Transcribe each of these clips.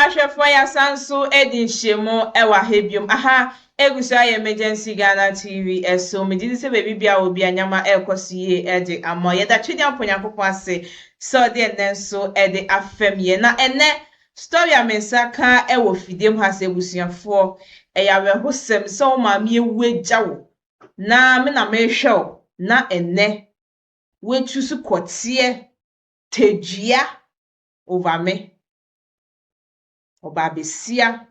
Ahwɛfoɔ, yɛasan nso adi nhyiamu wɔ ha biom. Aha egu so ayɛ Emergency Ghana TV so. Megye di sɛ baabi biara wɔ bia nneɛma ɛrekɔ so yie de ama. Yɛda Twedeampɔ Nyankopɔn ase sɛ ɔde ɛnnɛ nso de afɛm yɛn. Na ɛnnɛ story a me nsa ka wɔ fidie mu ha sɛ abusuafoɔ, ɛyɛ awerɛhosɛm sɛ wo maame awu agya wo na me na mehwɛ wo na ɛnnɛ woatu so kɔteɛ tadua over me. Ɔbaabesia,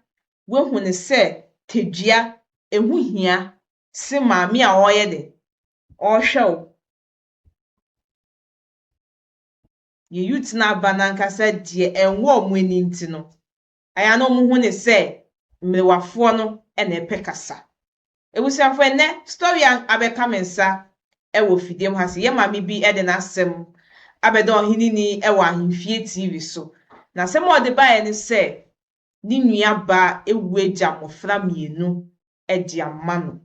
woahu ne sɛ tadua ɛho hia se maame a ɔreyɛ de ɔrehwɛ wo. Yɛ youth no aba n'ankasa deɛ ɛnwɔ ɔmo ani nti no, ɛyɛ a na ɔmo hu ne sɛ mmerewafoɔ no na ɛpɛ kasa. Ebusuafo, ɛnnɛ story a abɛka me nsa ɛwɔ fidie mu ha sɛ yɛ maame bi ɛde n'asɛm abɛda ɔheneni ɛwɔ Ahemfie TV so. Na asɛm a ɔde baeɛ ne sɛ ne nua baa ewu agya mmɔfra mmienu ɛde ama no.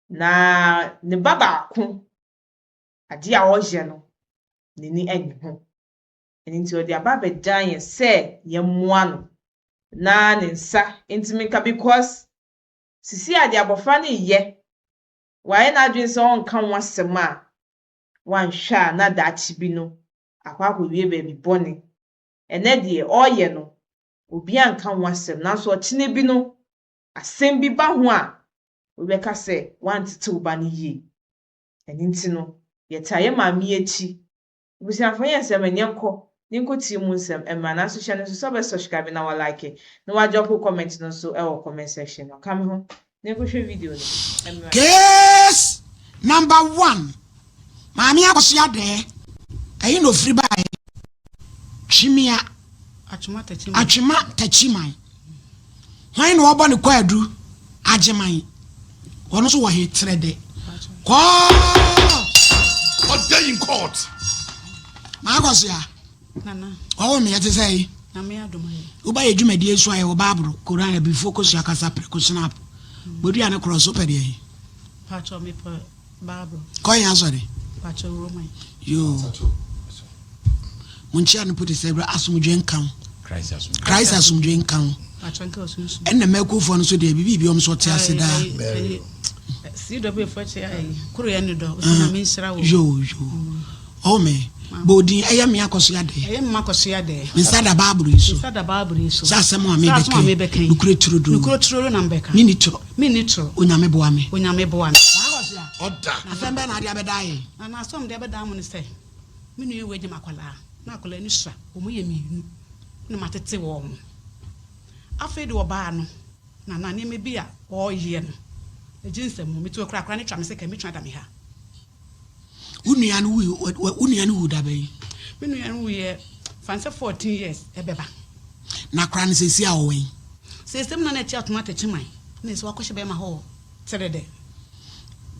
Na ne ba baako, adeɛ a ɔreyɛ no, n'ani nnye ho. Ɛno nti ɔde aba abɛdan yɛn sɛ yɛmmoa no na ne nsa ntumi nka because sisi a deɛ abɔfra no reyɛ, wayɛ n'adwene sɛ ɔnka ho asɛm a wanhwɛ a na daakye bi no akɔ akɔwie baabi bɔne. Ɛnnɛ deɛ ɔreyɛ no, obiara nka ho asɛm nanso ɔkyena bi no, asɛm bi ba ho a, obi bɛka sɛ wantete wo ba no yie. Ɛno nti no, yɛtaa yɛn maame yi akyi. Abusuafoɔ, yɛn nsɛm ɛnyɛ nkɔ ne nkɔtie mu nsɛm mmra, nanso hyɛ no nso sɛ wobɛ subscribe na wa like na wa drop comment no nso ɛwɔ comment section no. Ka me ho na nkɔhwɛ video no mmra. Case number 1, Maame Akɔso Adɛɛ, ɛyi na ofiri baeɛ Twimia Atwema Takyiman. Hwan na wɔbɔ ne kwaadu? Agyeman. Ɔno nso wɔ he? Terɛ dɛ kɔɔ. Ɔda in court. Maa Akɔso a ɔwɔ me yɛte sɛ yi woba yɛ dwumadie so a yɛwɔ Baaboro, Koran, abifoɔ kɔsua kasa prɛko snap bodua ne korɔ so pɛ deɛ yi kɔyɛ asɔre yoo. Monkyia no po te sɛ berɛ asomdwe nka wo, Christ asomdwe nka wo. Ɛnna mmakuofoɔ no nso deɛ biribi bi wɔn nso ɔte ase daa. Yoo yoo, ɔwɔ me bɔɔdin ɛyɛ me Akɔso Adɛ. Me nsa da Baaburo yi so sɛ asɛm a mebɛka yi nokorɛ turodoo, menni torɔ. Onyame boa me. Ɔda. Asɛm bɛɛ na ade abɛda yɛ. Na asɛm de abɛda mo ne sɛ me nua ewu agya me akwadaa, na akwadaa no sua, wɔn yɛ mmienu na matete wɔn. Afei de ɔbaa no na nneɛma bi a ɔreyɛ no egye nsɛm mu metu akora akora ne twa me sɛ kɛ metwa da me ha. Wo nua no wu, wo nua no wu da bɛyi? Me nua no wuyɛ fansɛ 14 years ɛbɛba. Na akora no sɛsi a ɔwɔ yi? Sɛsɛm na n'akyi atoma atɛkyi na ɛsɛ wakɔhyɛ bɛrima hɔ kyerɛ dɛ.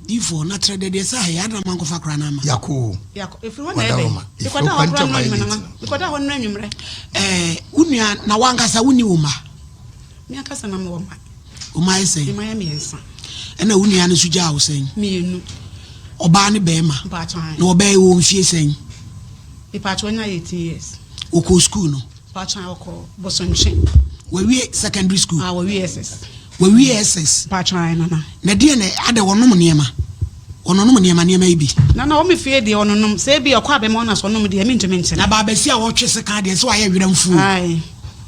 Difoɔ na kyerɛ dɛ deɛ sɛ ha yɛ adama nkɔfa akora no ama. Yako. Yako efiri hɔ na ɛbɛ ekɔda hɔ kora no anwummerɛ nana ekɔda hɔ no anwummerɛ. Wo nua na wankasa wonni wo mma? Mi ankasa na mewɔ mma. Wo mma yɛ sɛn? Mma yɛ 3. Ɛna wo nua no nso gyaa wo sɛn? 2. Ɔbaa ne bɛrima. Mpaatwa. Na ɔbaa yi wɔ mfie sɛn? Mpaatwa ɔnya 18 years. Ɔkɔɔ school no? Mpaatwa ɔkɔ Bosomtwe. Wawie secondary school? Ah, wawie SS. Wawie SS. Mpaatwa nana. Na deɛ na ada wɔnom nneɛma? Wɔnonom nneɛma yi bi? Nana wɔn fie deɛ ɔnonom sɛ ebi ɔkɔ abɛma ɔna so ɔnom deɛ mi ntumi nkyɛn. Na baabɛsi a wɔtwe sika deɛ sɛ wayɛ werɛmfuo. Ayi.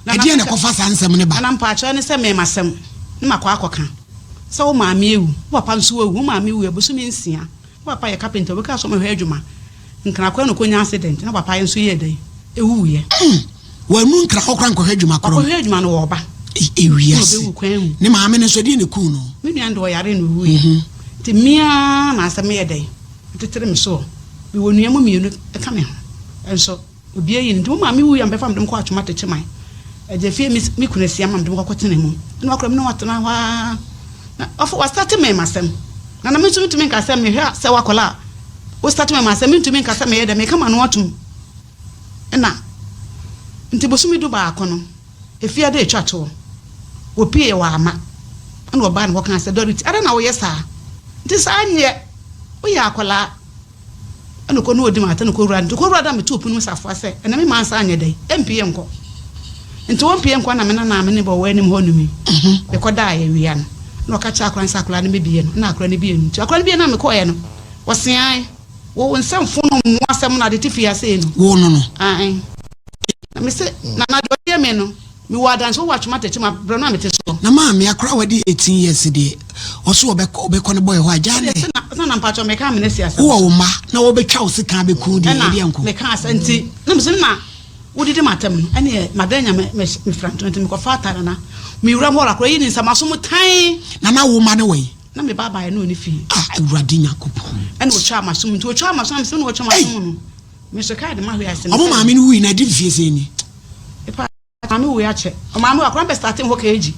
Ɛdeɛ na ɛkɔfa saa nsɛm ne ba? Nana mpaatwa ne sɛ mɛma sɛm ne ma kɔ akɔka sɛ wo maame ewu, wo papa nso ewu, wo maame ewu abosome 6, wo papa yɛ carpenter, obi ka so ɔmɛhwɛ adwuma nkranakɔ no konya accident na papa nso yɛ dɛ ewu yɛ. Wɔanu nkra hɔ kora nkɔhwɛ adwuma korɔ. Ɔkɔhwɛ adwuma no wɔ ɔba. Ewiase ne maame no nso ɛdeɛ ne kuu no? Me nua de ɔyare no owu yɛ nti mmea na asɛm yɛ dɛ tetere me so mewɔ nua mu 2 ɛka me ho nso obi ayi no nti mo maame wu yɛ mbɛfa mede kɔ atwoma tete man agya fie me kunu asia ma mede kɔkɔ tena mu na wakora me na watena hɔ a na ɔfo wasate me masɛm na me nso metumi nka sɛ mehwɛ sɛ wakɔla a wosate me masɛm mentumi nka sɛ meyɛ dɛ meka ma no atom ɛna nti bosome 11 no efia de etwa toɔ wɔpie wɔ ama ɛna ɔbaa no wɔka sɛ Dorothy ada na woyɛ saa nti saa nyɛ woyɛ akɔlaa ɛna kɔ ne ɔdi ma ata ne kɔ wura nti kɔ wura da metu opunu mu safoa sɛ ɛna me maa nsa anyɛ dɛ ɛmpie nkɔ. Nti wɔmpie nkɔ na me nana a me ne bɔ wɔ anim hɔ nom yi, mekɔdaeɛ awia no, na ɔka kyerɛ akora no sɛ akora no mɛbie no, na akora no bie no. Nti akora no bie no a mekɔeɛ no, wɔseae. Wo wo nsɛm fono mmoa asɛm no ade te fie ase no. Wo no no. Ae. Na me se, Nana deɛ ɔyɛ me no, me wɔ adanse wɔ atwoma tɛkyɛ mu abrɛ no a mete soɔ. Na maame akora a wadi 18 years deɛ ɔso ɔbɛkɔ ɔbɛkɔ ne boy hɔ a gyaa nɛ. Sɛ na mpakyɛw meka amena si asɛm so. Wowɔ wo mma na wɔbɛtwa wo sekan abɛku wo deɛ ɛdeɛ nko. Ɛna meka asɛ nti na me se na wodidi m'atɛm no ɛneɛ madan nya me me mefira ntoma nti mekɔfa atare na mewura mu hɔ akora yi ne nsa maso mu tan. Na na wo mma ne wɔ yi. Na me ba baeɛ na ɔni fie. Ah Awurade Nyankopɔn. Ɛna ɔtwaa m'aso mu nti ɔtwaa m'aso na mesɛ na ɔtwa m'aso mu no me nso kaa de mahwe ase. Ɔmo maame no wui na ɛdi mfie sɛn ni? Epa maame wui akyɛ. Ɔmaame wɔ akora bɛ starte hɔ KG.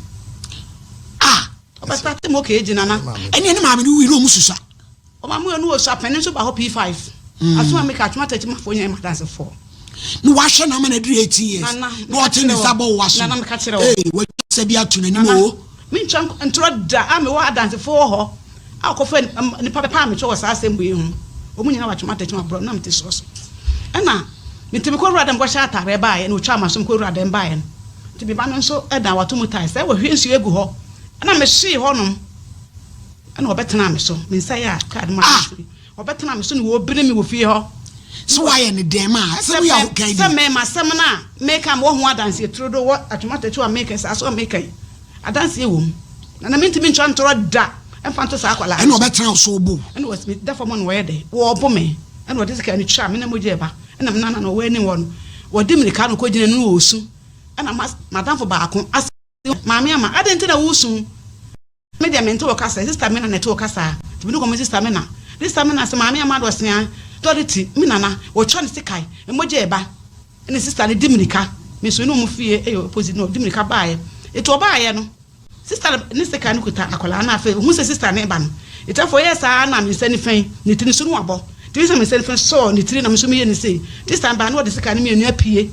Ah. Ɔbɛ starte hɔ KG nana. Ɛne ɛne maame no wui na ɔmo susua. Ɔmaame wɔ no wɔ sua panin nso ba hɔ P5. Aso a meka atwoma tɛkyi mafoɔ nyɛ madansefoɔ. Na wahwɛ no ama no aduru 18 years. Nana, Na ɔte ne nsa bɔ wo aso. Nana meka kyerɛ wo. Ee, watwa sɛ bi ato n'anim Nana, o. mentwa ntorɔ da a mewɔ adansefoɔ wɔ hɔ a wɔkɔfa nnipa bɛpaa me kyɛw wɔ saa asɛm wei ho. Wɔn nyinaa wɔatwe m'atɛkyɛ maborɔ na mete soɔ so. Ɛna nti mekɔ wura dɛm kɔhyɛ ataareɛ baeɛ na ɔtwaa m'aso mekɔ wura dɛm baeɛ no. Nti me ba no nso dan wato mu tae sɛ wɔhwie nsuo agu hɔ. Ɛna mehyee hɔnom ɛna wɔbɛtenaa me so. Me nsa yɛ a kaa de ma Ah! Wɔbɛtena me so na wɔbiri me wɔ fie hɔ. Sɛ woayɛ no dɛn ma a, sɛ woyɛ ahokan Sɛ me, m'asɛm no a meka, mewɔ ho adanseɛ turodoo wɔ atwomatakyie a meka yi, saa so a meka yi, adanseɛ wɔ mu. Na na mentumi ntwa ntorɔ da mfa nto saa akwadaa Ɛna no so. ɔbɛtena wo so rebo wo. Ɛna ɔs, meda fam hɔ na wɔyɛ dɛn? Wɔrebo me. Ɛna wɔde sekan no twaa me na mogya reba. Ɛna me nana na ɔwɔ anim hɔ no, wɔde mmirika na ɔkɔgyina no na ɔresu. Ɛna mas, m'adamfo baako ase, Maame Ama, adɛn nti na woresu? Me deɛ mente wo kasa, sister Mena na ɛte wo kasa. Nti me ne kɔmɔ sister Mena. Ne sister Mena se maame ama ɔsea Dorothy me nana wɔtwa ne sekae mmogya ɛba ɛna sister no di mirika me nso ne ɔmo fie ɛyɛ opposite na ɔdi mirika baeɛ eti ɔbaeɛ no sister no ne sekae no kuta akwadaa no afei ohun sɛ sister no ba no eti afei ɔyɛ saa na me nsa nifa yi ne tiri so no wabɔ nti me sɛ me nsa nifa sɔɔ ne tiri na me nso meyɛ ne sei nti sister no baeɛ na ɔde sekae no mmienu apue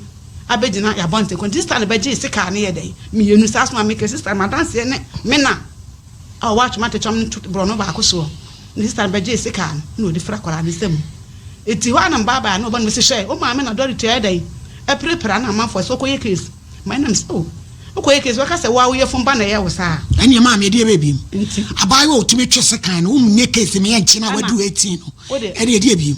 abɛgyina yɛn abɔnten kɔ nti sista no bɛgyee sika no yɛ dɛn mmienu saa so ma meka sista no madanseɛ ne me na a ɔwɔ atwom atetwam no to borɔno baako soɔ ne sista no bɛgyee sika no na ɔde firi akwadaa no nsam ɛti hɔ a na mbaabaa na ɔba no mesi hwɛ wo maame na Dorothy ayɛ dɛn apirapira na amanfoɔ sɛ ɔkɔyɛ case ma ɛnam sɛ o wokɔyɛ case wɔka sɛ wo a woyɛ fom ba na ɛyɛ wo saa ɛneɛ maame ɛdeɛ bɛɛ biem nti abaayewa a ɔtumi twe sekan no wonyɛ case meyɛ nkye no a wadu 18 no ɛne ɛdeɛ biem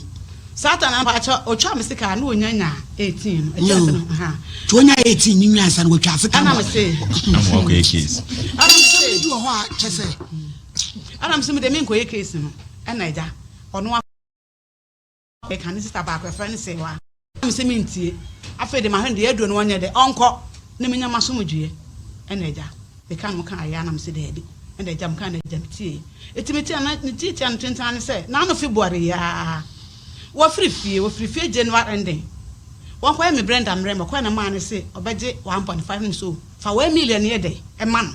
Satan ampa kyɛ otwaa me sika na onya nya 18 no ɛkyerɛ sɛ no ha. Nti onya 18 ni nwi ansa na watwa sika Ɛna me se. Ama wakɔyɛ case. Ɛna me se. Bi wɔ hɔ a kyɛ sɛ. Ɛna me se me de me nkɔyɛ case no ɛna agya ɔno akɔ ne sista baako ɛfrɛ no Sewa. Ɛna me se me ntie afei de mahwɛ no deɛ aduro no ɔnyɛ dɛ ɔnkɔ na menya m'asomdwoeɛ ɛna agya meka no kaa yɛ a na me se daabi ɛna agya meka na agya metie. Eti me tia na ne tiatia no tenten ara ne sɛ n'ano February yi ara wafiri fie, wafiri fie January ending. Wankɔyɛ me Brenda mmerɛ me ɔkɔɛ na maa no se ɔbɛgye 1.5 no so fa 1 million yɛ dɛn ɛma no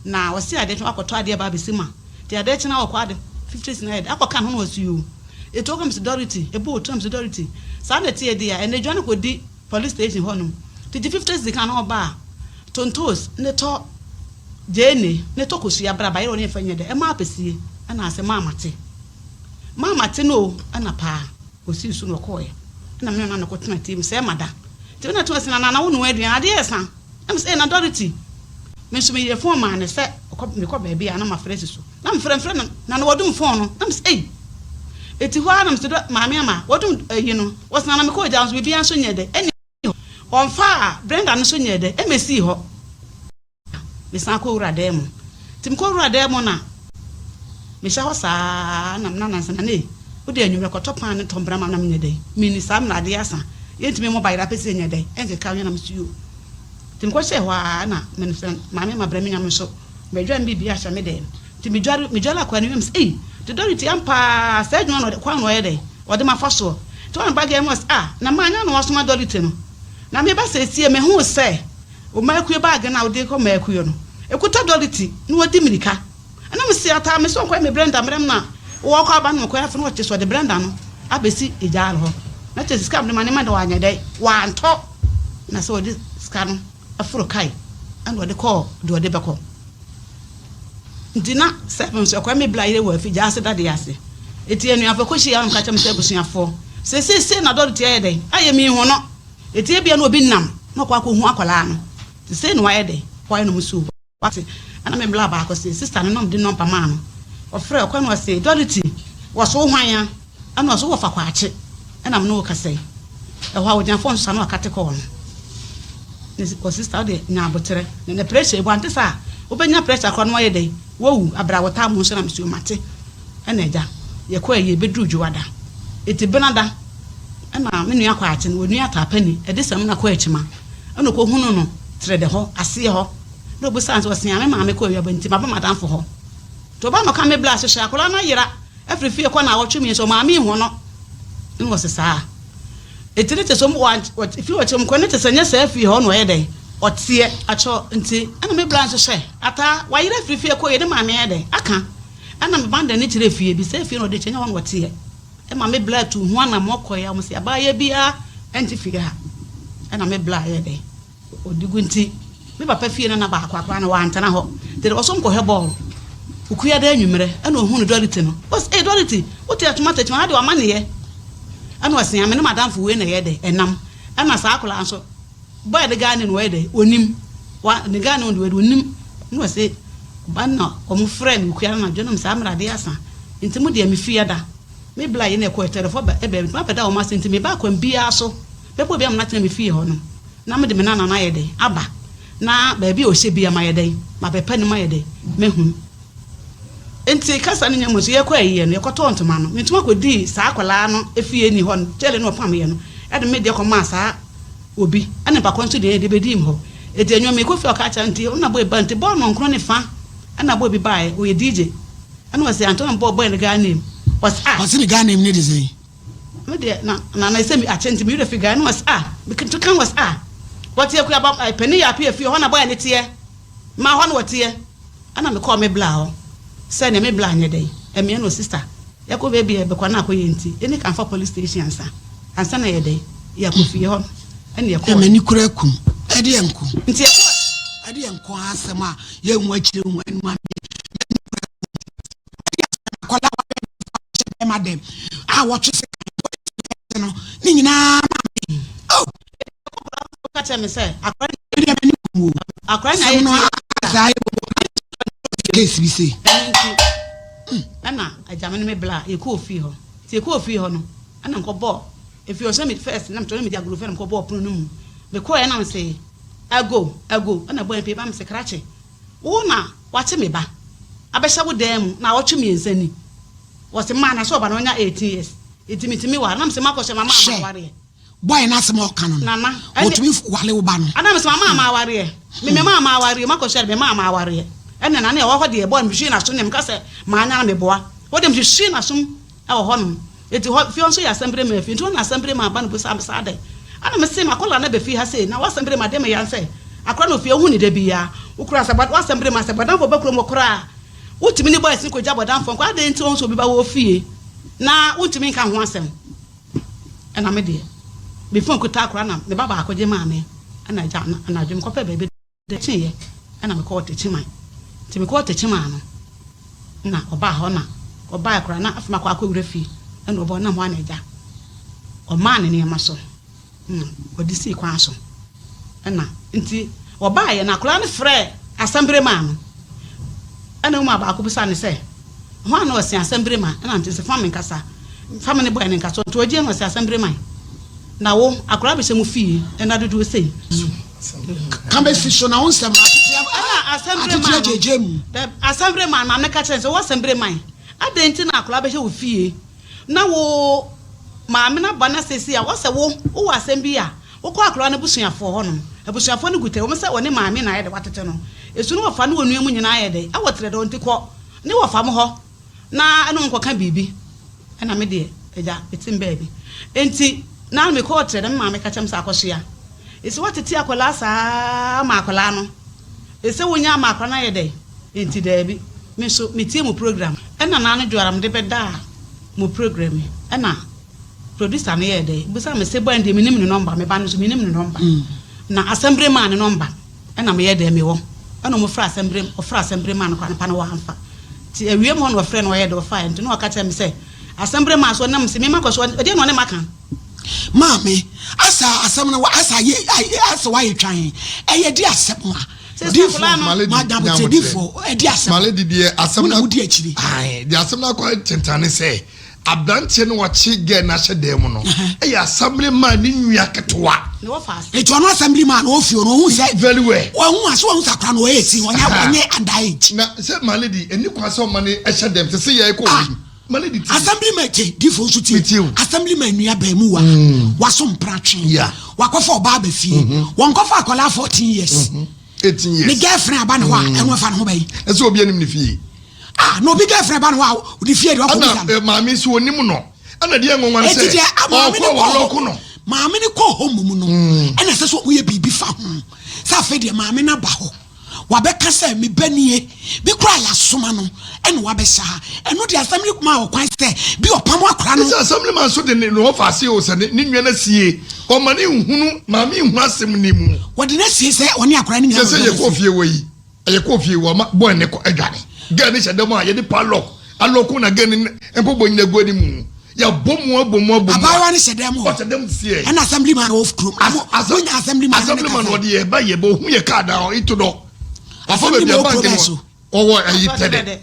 na ɔse adeɛ kye wakɔtɔ adeɛ ba abɛsi ma nti adeɛ kye na ɔkɔ ade 50 cedi na yɛ dɛn akɔka ne ho na ɔse yoo eti ɔka me se Dorothy ebo otu na me se Dorothy saa na ɛteɛ deɛ a ɛnɛ dwane kɔdi police station hɔ nom nti gye 50 cedi ka na ɔba a tontos ne tɔ Gyeene ne tɔ kosua bra bayerɛ ɔne yɛmfa nyɛ dɛ ɛma apɛsie ɛna ase maa mate maa mate no o ɛna paa ɔsii so na ɔkɔɔɛ ɛna me ne nana kɔ tena tie mu sɛ ɛma da nti me na tena se na nana wo noa aduan adeɛ ɛsa na me sɛ na Dorothy me nso me yɛ fon maa ne sɛ ɔkɔ me kɔ baabi a na ma frɛ si so na me frɛ mfrɛ no nana wɔdum fon no na me sɛ ei eti hɔ ara na me sɛ dɔ maame ama wɔdum ayi no wɔsɛ nana me kɔ gya nso biribiara nso nyɛ dɛ ɛni hɔ wɔmfaa Brenda no nso nyɛ dɛ ɛmɛsii hɔ. Mesan kɔ wura dan mu. Nti mekɔ wura dan mu na mehyɛ hɔ saa na na nansa na ne wode anwummerɛ kɔtɔ pan ne tɔ mbra ma na menyɛ dɛn menni saa mmerɛ adeɛ asa yɛntumi mmɔ bayerɛ apɛsi nyɛ dɛn ɛnkeka ho na mese yoo nti mekɔhyɛɛ hɔ ara na menosɛ maame ma brɛ me nyame nso madware me biribi ahyɛ me dɛm nti medware medware akɔ anwummerɛ mesɛ ei nti Dorothy ampa saa adwuma na ɔde kwan na ɔyɛ dɛn ɔde mafa soɔ nti wɔn ba gɛɛ mu ɔsɛ ah na maanya na wasoma Dorothy no na meba sɛsie mehuu sɛ Wo mmaakue baage no a wode rekɔ mmaakue no, ɛkuta Dorothy na ɔdi mmirika. Ɛna mese ataa me sɛ ɔnkɔyɛ me Brenda mmerɛ m na wɔkɔ aba no mekɔyɛ afei na ɔte sɛ ɔde Brenda no abɛsi egyaare hɔ. Na kyerɛ sɛ sika a mede ma no ma de wanyɛ dɛn wantɔ na sɛ ɔde sika no aforo kae ɛna ɔde kɔɔ deɛ ɔde bɛkɔ. Nti na sɛ nso ɛkɔyɛ me bla yere wɔ afi gyaase dadeɛ ase. Eti anuafoɔ kɔhyia na meka kyerɛ me sɛ abusuafoɔ seesei sei na Dorothy ayɛ dɛn ayɛ menhu no. Enti ebia na obi nam na ɔkɔ akɔhu akwadaa no. Nti sei na wayɛ dɛn? Wayɛ na ɔmo se o wate. Ɛna me bla baako se sister no na ɔmo de nɔmba maa no. Ɔfrɛ ɔkɔ na ɔse Dorothy wɔse wo hwan a? Ɛna ɔse wo wɔfa Kwakye ɛna me ne wo kasa yi. Ɛhɔ a ogyina phone so saa na wakate call no. Ne ɔ sister wo deɛ nya aboterɛ na na pressure ebu ante saa a wobɛnya pressure koraa na wayɛ dɛn? Wawu abrɛ a wotaa mo nso na mese o mate. Ɛna agya yɛkɔ ayie bɛduru Dwoada. Eti Benada ɛna me nua Kwakye no onua Taapani ɛde samina kɔ Akyima ɛna ɔkɔhunu no Trɛdɛ hɔ aseɛ hɔ na ɔbisaa no sɛ ɔse a me maame kɔ awiaba nti maba m'adamfo hɔ. Nti ɔbaa na ɔka me bla hyehyɛ akwadaa no ayera afiri fie kɔ naawɔtwe mmiensa ɔmaame nhu no na ɔse saa nti ne kyɛ sɛ ɔmo fie ɔkyerɛ ɔmo kɔ ne kyɛ sɛ nyɛ saa fie hɔ na ɔyɛ dɛn ɔteɛ akyɛ nti ɛna me bla nhyehyɛ ataa wayera afiri fie kɔ yɛ ne maame ayɛ dɛn aka ɛna me banda ne kyerɛ fie bi sɛ fie na ɔde kyɛ nyɛ hɔ na ɔteɛ ɛma me bla tu ho anamɔ kɔ yɛ ɔmo sɛ abaayɛ biara ɛnte fie ha ɛna me bla yɛ dɛn Ɔde gu nti, me papa fie no na baako akora no wantena hɔ. Nti de ɔsom kɔhwɛ bɔɔl. Okuada anwummerɛ ɛna ɔhunu Dorothy no. Ɔse, Ei Dorothy, wote atoma takyi ha deɛ w'amaneyɛ. Ɛna ɔse, me ne m'adamfo wei na ɛyɛ dɛ, ɛnam. Ɛna saa akwadaa nso, boy de Ghana no ɔyɛ dɛ, ɔnim. Wa, ne Ghana no deɛ ɔnim. Ɛna ɔse, ba na wɔn frɛ me Okuada anadwo nom saa mmerɛ adeɛ asa. Nti mo deɛ me fie ada. Me bla yi na ɛkɔ ɛtɛrɛfo ba ɛbɛ, nti mabɛda wɔn ase nti meba kwan biara so. Bɛbɔ obi ama no atena me fie hɔ no, na mede me nana no ayɛ dɛn? Aba. Na baabi a ɔhyɛ biara mayɛ dɛn? Mabɛpɛ no mayɛ dɛn? Mahu. Enti kasa no nya mu nso, yɛkɔ ayiyɛ no, yɛkɔtɔɔ ntoma no. Me ntoma kɔdii saa akwadaa no fie ni hɔ no, kyɛle no ɔpameeɛ no, ɛde me deɛ kɔmaa saa obi, ɛna mpakɔ nso deɛ de bɛdii me hɔ. Enti anwummerɛ mekɔ fie a ɔka kyerɛ nti, ɔna boy ba nti bɔɔ nɔnkron ne fa, ɛna boy bi baeɛ, ɔyɛ DJ. Ɛna ɔse, Anto na mebɔɔ boy no Ghana name. Ɔse ah. Ɔse ne Ghana name no de sɛn? Me deɛ na na na ɛsɛ mi akyɛ nti me werɛ fi guy no was ah me to kan was ah wɔte akuaba eh, panin yɛ apia fie hɔ na bɔyɛ ne teɛ ma hɔ na wɔteɛ ɛna me kɔɔ me bla hɔ sɛ nea me bla nyɛ dɛn ɛmeɛ no sister yɛkɔ baabi a yɛbɛkɔ na akɔyɛ nti ɛni kan fa police station ansa ansa na yɛ dɛn yɛkɔ fie hɔ ɛna yɛkɔ ɛmɛ ni kura kum ɛde yɛ nko nti yɛkɔ ɛde yɛ nko asɛm a yɛnhu akyire hu anim adeɛ akwadaa a wabɛn hyɛ bɛrima dɛm a wɔtwe se kan no ne nyinaa maame oh ka kyerɛ me sɛ akwadaa ne deɛ m'ani kum o akwadaa na ayɛ no saa ayɛ bɔbɔ case bi se ɛno nti ɛna agya me ne me bla yɛkɔɔ fie hɔ nti yɛkɔɔ fie hɔ no ɛna nkɔbɔ efi hɔ sɛ me first na metɔ ne mede agorɔ fɛ na mekɔbɔɔ pono no mu mekɔɔ ɛna me se ago ago ɛna bɔ mpe ba me se krakye Wo na wakye me ba abɛhyɛ wo dan mu naawɔtwe miensa ni. Wɔse maa na sɛ ɔba no ɔnya 18 years nti metumi ware na mese makɔ hyɛ mama ama Hwɛ, awareɛ. boy no asɛm a ɔka no no, Nana, ɛne. ɔtumi wale wo ba no. Ana mese mama ama awareɛ. Me me maa ma awareɛ makɔ hyɛ me maa ma awareɛ. Ɛne nana ɛwɔ hɔ deɛ boy no mehwehwee n'asom ne meka sɛ maanya na meboa. Hɔ deɛ mehwehwee n'asom Ɛwɔ hɔ nom. Enti hɔ, fie hɔ nso yɛ asɛmbere ma fie. Nti hɔ na asɛmbere ma aba no bisa me sɛ adɛn? Ɛna me se m'akɔlaa no aba fie ha sei, na w'asɛmbere ma deɛ me ya nsɛ akora no fie, wohu no da biaa. Wo koraa sɛ w'asɛmbere ma sɛ bɔdamfoɔ ba kurom hɔ koraa a, wotumi ne boys no kɔgya bɔdamfoɔ nkɔ, adɛn nti wohu sɛ obi ba wɔ fie na wontumi nka ho asɛm? Ɛna me deɛ, me phone kuta akora na me ba baako gye maa me, ɛna agya anadwo mekɔpɛɛ baabi. Ade kyeeɛ na mekɔɔ Techiman. Nti mekɔɔ Techiman no na ɔbaa hɔ na ɔbaeɛ koraa na afei makɔ akɔwura fie ɛna ɔbɔ nam hɔ a na agya ɔmaa ne nneɛma so na ɔde sii kwan so ɛna nti ɔbaeɛ na akwadaa no frɛɛ asɛmbere maa no ɛna mu baako bisa ne sɛ hwan na ɔse asɛmbere ma ɛna nti sɛ fa me nkasa fa me ne bɔɛ ne nkasa nti ɔgye na ɔse asɛmbere man na wo akwadaa bɛhyɛ mu fie ɛna dodoɔ sei. Ka bɛsi so na wo nsɛm no atete agyegye mu. Asɛmbere man maame ka kyerɛ sɛ wo asɛmbere man adɛn nti na akwadaa bɛhyɛ wo fie na wo maame no aba na sɛsi a wɔsɛ wo wowɔ asɛm bi a wokɔ akwadaa no abusuafoɔ hɔ nom abusuafoɔ no gu tɛ wɔn sɛ wɔne maame na ayɛ dɛ watete no esu no wɔfa ne wɔn nua mu nyinaa ayɛ dɛ ɛwɔ trɛ dɛ nti kɔ ne wɔfa mo hɔ na ɛne wɔn kɔka biribi ɛna me deɛ agya metem baabi nti na mekɔɔ trɛ dɛ me maame ka kyerɛ me sɛ akɔsoa Ese woatete akwadaa saa ma akwadaa no, ese wonya ama akwadaa no ayɛ dɛn? Enti daabi, me nso metie mo program. Ɛna naano dwoara mede bɛdaa mo program yi, ɛna producer no yɛɛ dɛn? Obisaa me se boy no deɛ menim ne number, me ba no nso menim ne number. Na asɛmbere maa ne number, ɛna meyɛ dɛn mewɔ. Ɛna wɔfrɛ asɛmbere, ɔfrɛ asɛmbere maa no koraa no pa no wamfa. Nti awia mu hɔ na ɔfrɛ no ɔyɛɛ dɛn ɔfaeɛ, nti na ɔka kyerɛ me sɛ asɛmbere maa so, ɛna mese me makɔ so, ɛdeɛn na ɔne maka? Maame. Asa asɛm no asa yɛ asa wayɛ twan ɛyɛ di asɛm a difo madam difo ɛdi asɛm maledi deɛ asɛm na wodi akyiri ayi deɛ asɛm no akɔ tentane sɛ aberanteɛ no wakye girl no ahyɛ dan mu no ɛyɛ assembly man ne nua ketewa. Ètò ɔno assembly man ofi ɔno ohun sɛ. Very well. Ɔhun ase ɔhun sɛ akora no ɔyɛ esi ɔnyɛ ɔnyɛ under age. Na sɛ maledi ɛni kwan sɛ ɔma ne ɛhyɛ dɛm sɛ sɛ yɛ ɛkɔ oyi. Maledi ti. Assembly man kye difo nso tie. Assembly man nua bɛn mu wa waso mpra twe. Wakɔfa ɔbaa bɛ fie. Wɔn kɔfa akɔla 14 years. 18 years. Ne girlfriend aba ne hɔ a ɛno ɛfa ne ho bɛyi. Ɛsɛ obi anim ne fie. Ah, na obi girlfriend ba ne hɔ a ne fie de ɔkɔ bisa no. Ɛna maame nso onim no. Ɛna deɛ nwanwa ne sɛ ɔkɔ wɔlɔko no. Maame ne kɔ hɔ mom no ɛna ɛsɛ sɛ ɔmo yɛ biribi fa ho sɛ afei deɛ maame no aba hɔ wabɛka sɛ me ba nie bi kora yɛasoma no ɛna wabɛhyɛ ha. Ɛno deɛ assembly ma ɔkwan sɛ bi ɔpam akora no. Ɛsɛ assembly man so de ne ɔfa ase o sɛ ne nua no sie ɔma ne nhunu maame nhunu asɛm ne mu. Wɔde no asie sɛ ɔne akora no nyinaa. Sɛ sɛ yɛkɔ fie wɔ yi yɛkɔ fie wɔ ma bɔn ne kɔ adwane girl ne hyɛ dɛm a yɛde padlock alɔko na girl ne mpɔbɔ nyina gu anim yɛbɔ mu abɔ mu abɔ mu. Abaayewa ne hyɛ dɛm hɔ. Ɔhyɛ dɛm sie. Ɛna assembly man wɔ kurom. Wonya assembly man. Assembly man wɔde yɛ ba yɛ bɔ ohun yɛ kaa dan ito dɔ. Wafa baabi a bank no ɔwɔ ɛyi tɛdɛ.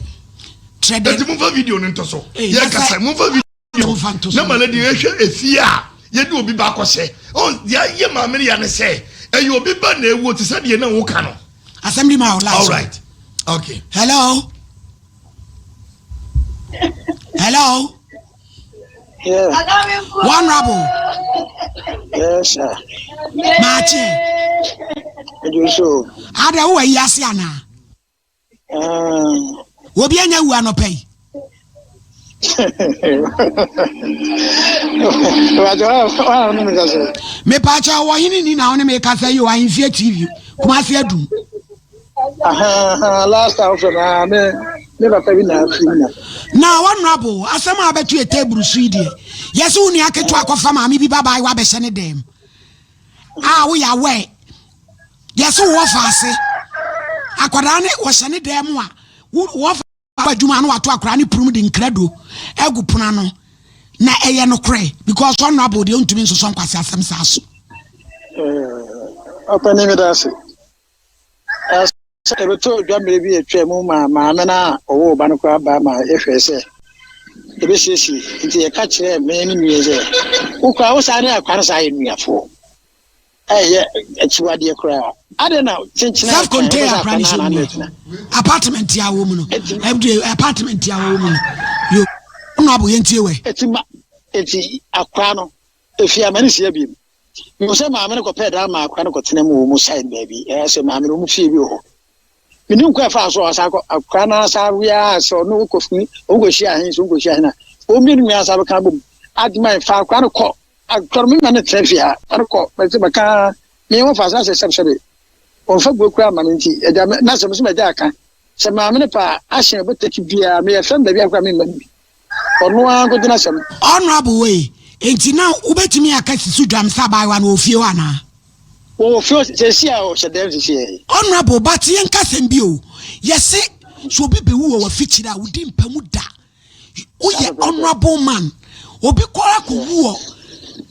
Tɛdɛ. Eti mo nfa video no ntɔ so. Yɛ kasa mo nfa video. Na ma lady ehwɛ efie a yɛde obi ba akɔhyɛ. Ɔn deɛ ayɛ maame no ya ne sɛ ɛyɛ obi ba na ewu te sɛ deɛ na woka no. Assembly man wɔ last. All right. Okay. Hello. Hello. Yeah. Honorable. Yes, sir. Maache. Edu so. Ada wo ayi ase ana? Obi anya wu anɔpa yi. Wa ne mi kasa. Mepaakyɛ wɔ hene ni na wo ne me kasa yi o, Ahemfie TV, Kumasi Adum. Aha, last time fɛ na me papa bi na afiri mu na. Na honorable, asɛm a abɛto yɛ table so yi deɛ, yɛsɛ wo nua ketewa akɔfa maame bi babaayewa abɛhyɛ ne dɛm a woyɛ aware. Yɛsɛ wowɔ fa ase akwadaa ne wɔhyɛ ne dɛm a wɔfa adwuma no wato akwadaa ne punum de nkrado agu pono ano na ɛyɛ nokorɛ because honorable deɛ ntumi nsosɔ nkwasi asɛm saa so. Ɔpɛni, mi da ase. Sɛ ɛbɛtɔ dwa mmerɛ bi atwa mu ma maame no a ɔwɔ ɔba no koraa ba ma yɛhwɛ sɛ ɛbɛsiesie, nti yɛka kyerɛɛ me ne nua sɛ wo koraa wo saa ne akwa no saa yɛ nnuafoɔ ɛyɛ akyiwadeɛ koraa ade na kyenkyene. Self contained akora ne hyɛ mu apartment a wɔ mu no, ɛdi apartment a wɔ mu no yo, honorable, yɛn tie wɛ. Eti ma eti akora no efi ama ne sia bi mu mehu sɛ maame no kɔpɛɛ dan ma akora no kɔtena mu wɔ mu side baabi. Ɛyɛ sɛ maame no ɔmu fie bi wɔ hɔ. Menim kɔ ɛfa so ɔsa kɔ akora no asa wia sɛ ɔno wokɔ fi ɔmkɔhyia ahen sɛ ɔmkɔhyia ahen a wɔn mmienu nyinaa asa bɛka bom adwuma fa akora no kɔ akora no mema no tena fie ha akora no kɔ mɛsɛ mɛka me ho fa so asɛ sɛbsɛbe ɔmfa buo koraa ma me. Nti agya na sɛ mesɛ magya aka sɛ maame no pa ahyɛn ɔbɛtaki biara meyɛ fɛm baabi akora memma no bi ɔno ara nkɔgyina sɛm. Honorable wei, nti na wobɛtumi aka sisi dwam sɛ abaayewa no wɔ fie hɔ anaa? Wɔwɔ fie sɛsi a ɔhyɛ dɛm sisi yɛ. Honorable, but yɛnka sɛm bi o, yɛse sɛ obi bɛwu wɔ wafikyiri a wodi mpa mu da. Woyɛ honorable man, obi kɔra kɔwu wɔ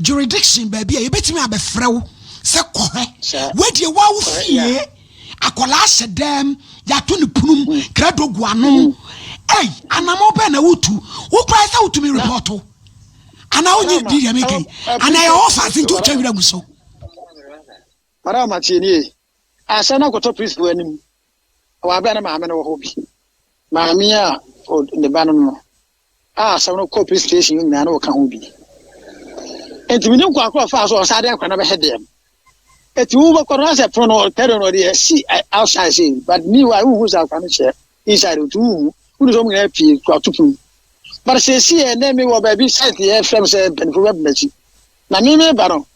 jurisdiction baabi a yɛbɛtumi abɛfrɛ wo sɛ kɔhwɛ wadie wa wo fie akɔlaa hyɛ dɛm yɛato ne punum krado gu ano. Ei, anammɔ bɛn na wotu wo koraa sɛ wotumi report anaa wonye di deɛ meka yi anaa ɛyɛ ɔfa ase nti wotwa werɛ gu so? Madam Matie nie, asɛm no akɔtɔ polisifoɔ anim wɔ abɛn ne maame no wɔ hɔ bi. Maame a ne ba no a asɛm no kɔ police station nyinaa na wɔka ho bi. Nti menim kwan korɔ faa so ɔsa de akora no bɛhyɛ dɛm. Eti wo bɛkɔ no asɛ pono no tɛdo no ɔde asi outside sei, but meanwhile wohu sɛ akora no hyɛ inside, nti wohu wode sɛ ɔmo nyinaa pie to ato pono. But seesei ɛ nɛ mewɔ baabi site yɛ frɛ m sɛ mpanimfoɔ bɛba m'akyi na me meba no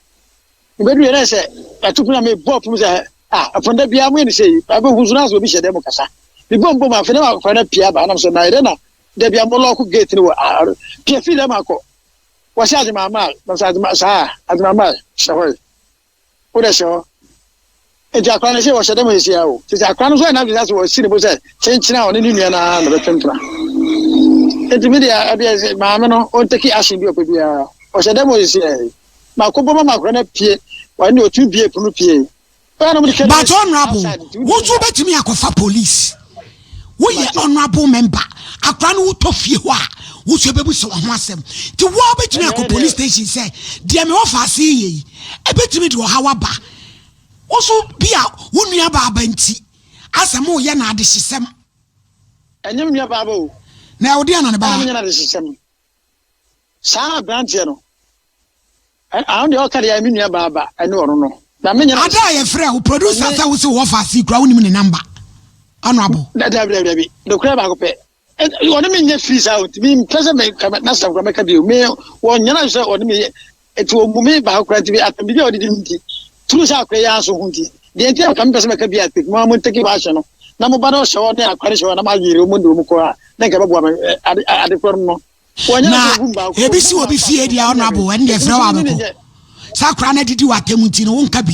mebɛdu yɛ nɛ sɛ ɛto pono a mebɔ pono sɛ ah, ɛpono da biara moyɛ ne sɛ yi abɛhu so na sɛ obi hyɛ dɛm mu kasa mebɔ mbom afei na akora no pie aba nam sɛ na yɛdɛ na da bia mo lock gate no wɔ pie fii dɛm akɔ wɔsɛ adwuma na sɛ adwuma saa adwuma hyɛ hɔ yi wode hyɛ hɔ. Nti akora no sɛ wɔhyɛ dɛm ɛsia o nti sɛ akora no nso ɛna sɛ wɔsi ne bo sɛ kyenkyene a ɔne ne nua no ara na bɛtwe mpena. Nti me deɛ ɛdeɛ sɛ maame no ɔntaki action bi ɔpɛ biara ɔhyɛ dɛm ɔsia yi. Makɔbɔ ma makora no apue. Ɔno deɛ ɔtumi bue pono pue. But honourable wo nso wobɛtumi akɔfa police woyɛ honourable member akora no wotɔ fie hɔ a wo nso ɛbɛbu sɛ ho asɛm nti woa wobɛtumi akɔ police station sɛ deɛ mewɔ faase yɛ yi ɛbɛtumi de ɔhaw aba wo so bi a wo nua baaba nti asɛ mo yɛ na adehyesɛm. Ɛnyɛ me nua baaba o. Na ɛwɔ deɛ na ne baa. Ɛna menyɛ no adehyesɛm. Saa aberanteɛ no, Ahh deɛ ɔka deɛ me nua baa ba ɛne ɔno no na me nyɛ. Ada a yɛfrɛ wo producer sɛ wo se wɔ fa ase kura wonim ne number honorable. Dabi dabi dabi nokorɛ baako pɛ ɔne me nyɛ firi saa o nti me mpɛ sɛ me ka n'asɛm kora mɛka bio me wɔnyɛ no sɛ ɔne me nti ɔmmu me baako kora nti atam biribi a ɔde di me nti turu sɛ akora yi ara so ho nti deɛ nti a ka mepɛ sɛ mɛka bi a take mo a mo ntake action no na mo ba no hyɛ hɔ ne akora no hyɛ hɔ na mo ayere wɔn de wɔn kɔ a na nka ɛbɛboa me ade ade korɔ no no. Na ebi si obi fie deɛ honorable ɛne deɛ frɛ wɔ abɛkɔ saa koraa na didi wɔ atɛm nti no wonka bi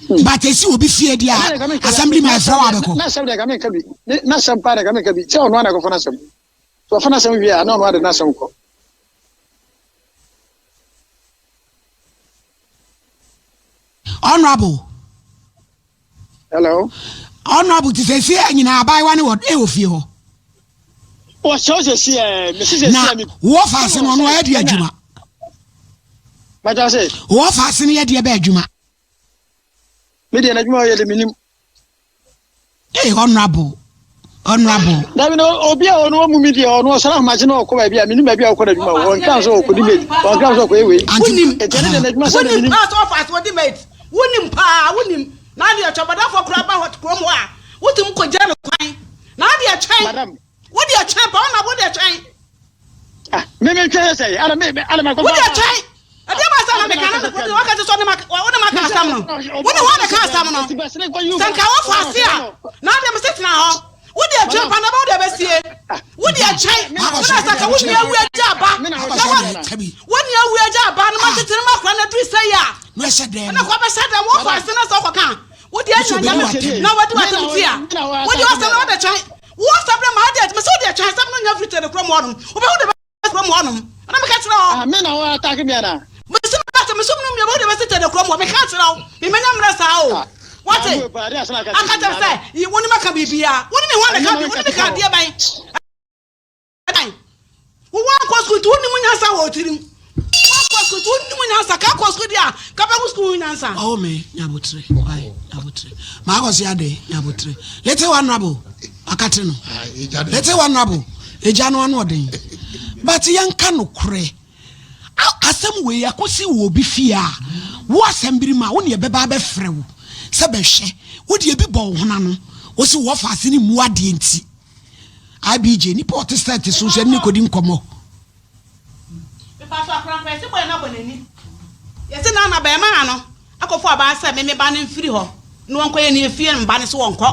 hmm. but esi obi fie deɛ assembly man frɛ wɔ abɛkɔ. N'asɛm deɛ kame nka bi n'asɛm paa deɛ kame nka bi sɛ ɔno ana kɔfa n'asɛm so ɔfa n'asɛm wie a na ɔno ade n'asɛm kɔ. Honorable. Hello. Honorable ti sɛ si nyinaa abaayewa ne wɔ ɛwɔ fie hɔ. Wɔsɛ sɛ si ɛ mesi sɛ si mi. Na wɔ faase no ɔno ɔyɛ di adwuma. Bàtà sɛ. Wɔ faase no yɛ deɛ bɛ adwuma. Mi deɛ n'adwuma ɔyɛ de mi nim. Ee honorable honorable. Dabi na obi a ɔno ɔmu mi deɛ ɔno ɔsɔrɔ ahomakye na ɔkɔ baabi a mi nim baabi a ɔkɔ n'adwuma wɔ ɔnka sɛ ɔkɔ di mate ɔnka sɛ ɔkɔ ewe. Wonim Ɛti ɛne deɛ n'adwuma sɛ na mi wonim nim. paa sɛ ɔfa ase ɔdi mate wonim paa wonim na adeɛ twɛbɔdafo koraa ba hɔ kurom hɔ a wotumi kɔgya no kwan na adeɛ twɛn Madam. wodeɛ twɛn paa ɔna wodeɛ twɛn. Ah, me me twɛn sɛ ala me ala ma kɔ. Wodeɛ twɛn. Ɛdeɛ ba sɛ na meka na mekɔ waka sɛ ɔne ma ka asɛm no wo ne hɔ na ka asɛm no sɛ nka wɔfa ase a na adeɛ mese tena hɔ wode atwa pa na bɛ wode bɛsie wode atwɛn wode asaka wo nua awu agya aba na wo nua awu agya aba no matetere ma akora no aduru sɛ yi a ɛna kɔ bɛhyɛ dɛm wɔfa ase na sɛ wokɔka wode anya nyame na wadi wasɛm ti a wode wasɛm na wode twɛn wo asɛm no ma adeɛ mesɛ wode atwɛn asɛm no nya firi tɛne kurom hɔnom wobɛhu de kurom hɔnom ɛna meka kyerɛ hɔ. Ah, me na wo attack me ana? Mesi meka mesi mu nua wo de bɛsi tɛde kurom hɔ meka kyerɛ wo memenya mmerɛ saa o ah, wate aka kyerɛ sɛ wo ne maka biribia wo ne me ho anaka bi wo ne me ka adeɛ bɛn ɛdan wo wankɔ sukuu nti wonim nyansa wɔ tirim wankɔ sukuu nti wonim nyansa ka kɔ sukuu deɛ a ka bɛho sukuu nyansa. Ɔwɔ me nyabotere why nyabotere maa kɔ so ade nyabotere lete honorable akate no lete honorable egya no ano ɔden but yɛnka nokorɛ asɛm wei akɔsi wɔ obi fie a wo asɛm biri ma wo ne ɛbɛba abɛfrɛ wo sɛ bɛhwɛ wo deɛ bi bɔ wo hona no wo se wɔ faase ne mu adeɛ nti IBJ nipa ɔte sɛte so nso ɛne ne kɔdi nkɔmmɔ. Mepakyɛw akora nkora yɛse bɔyɛ no abɔ n'ani yɛse nana bɛɛmaa no akɔfo abaa sɛ me me ba no mfiri hɔ na wɔnkɔyɛ ne efie mba no so wɔnkɔ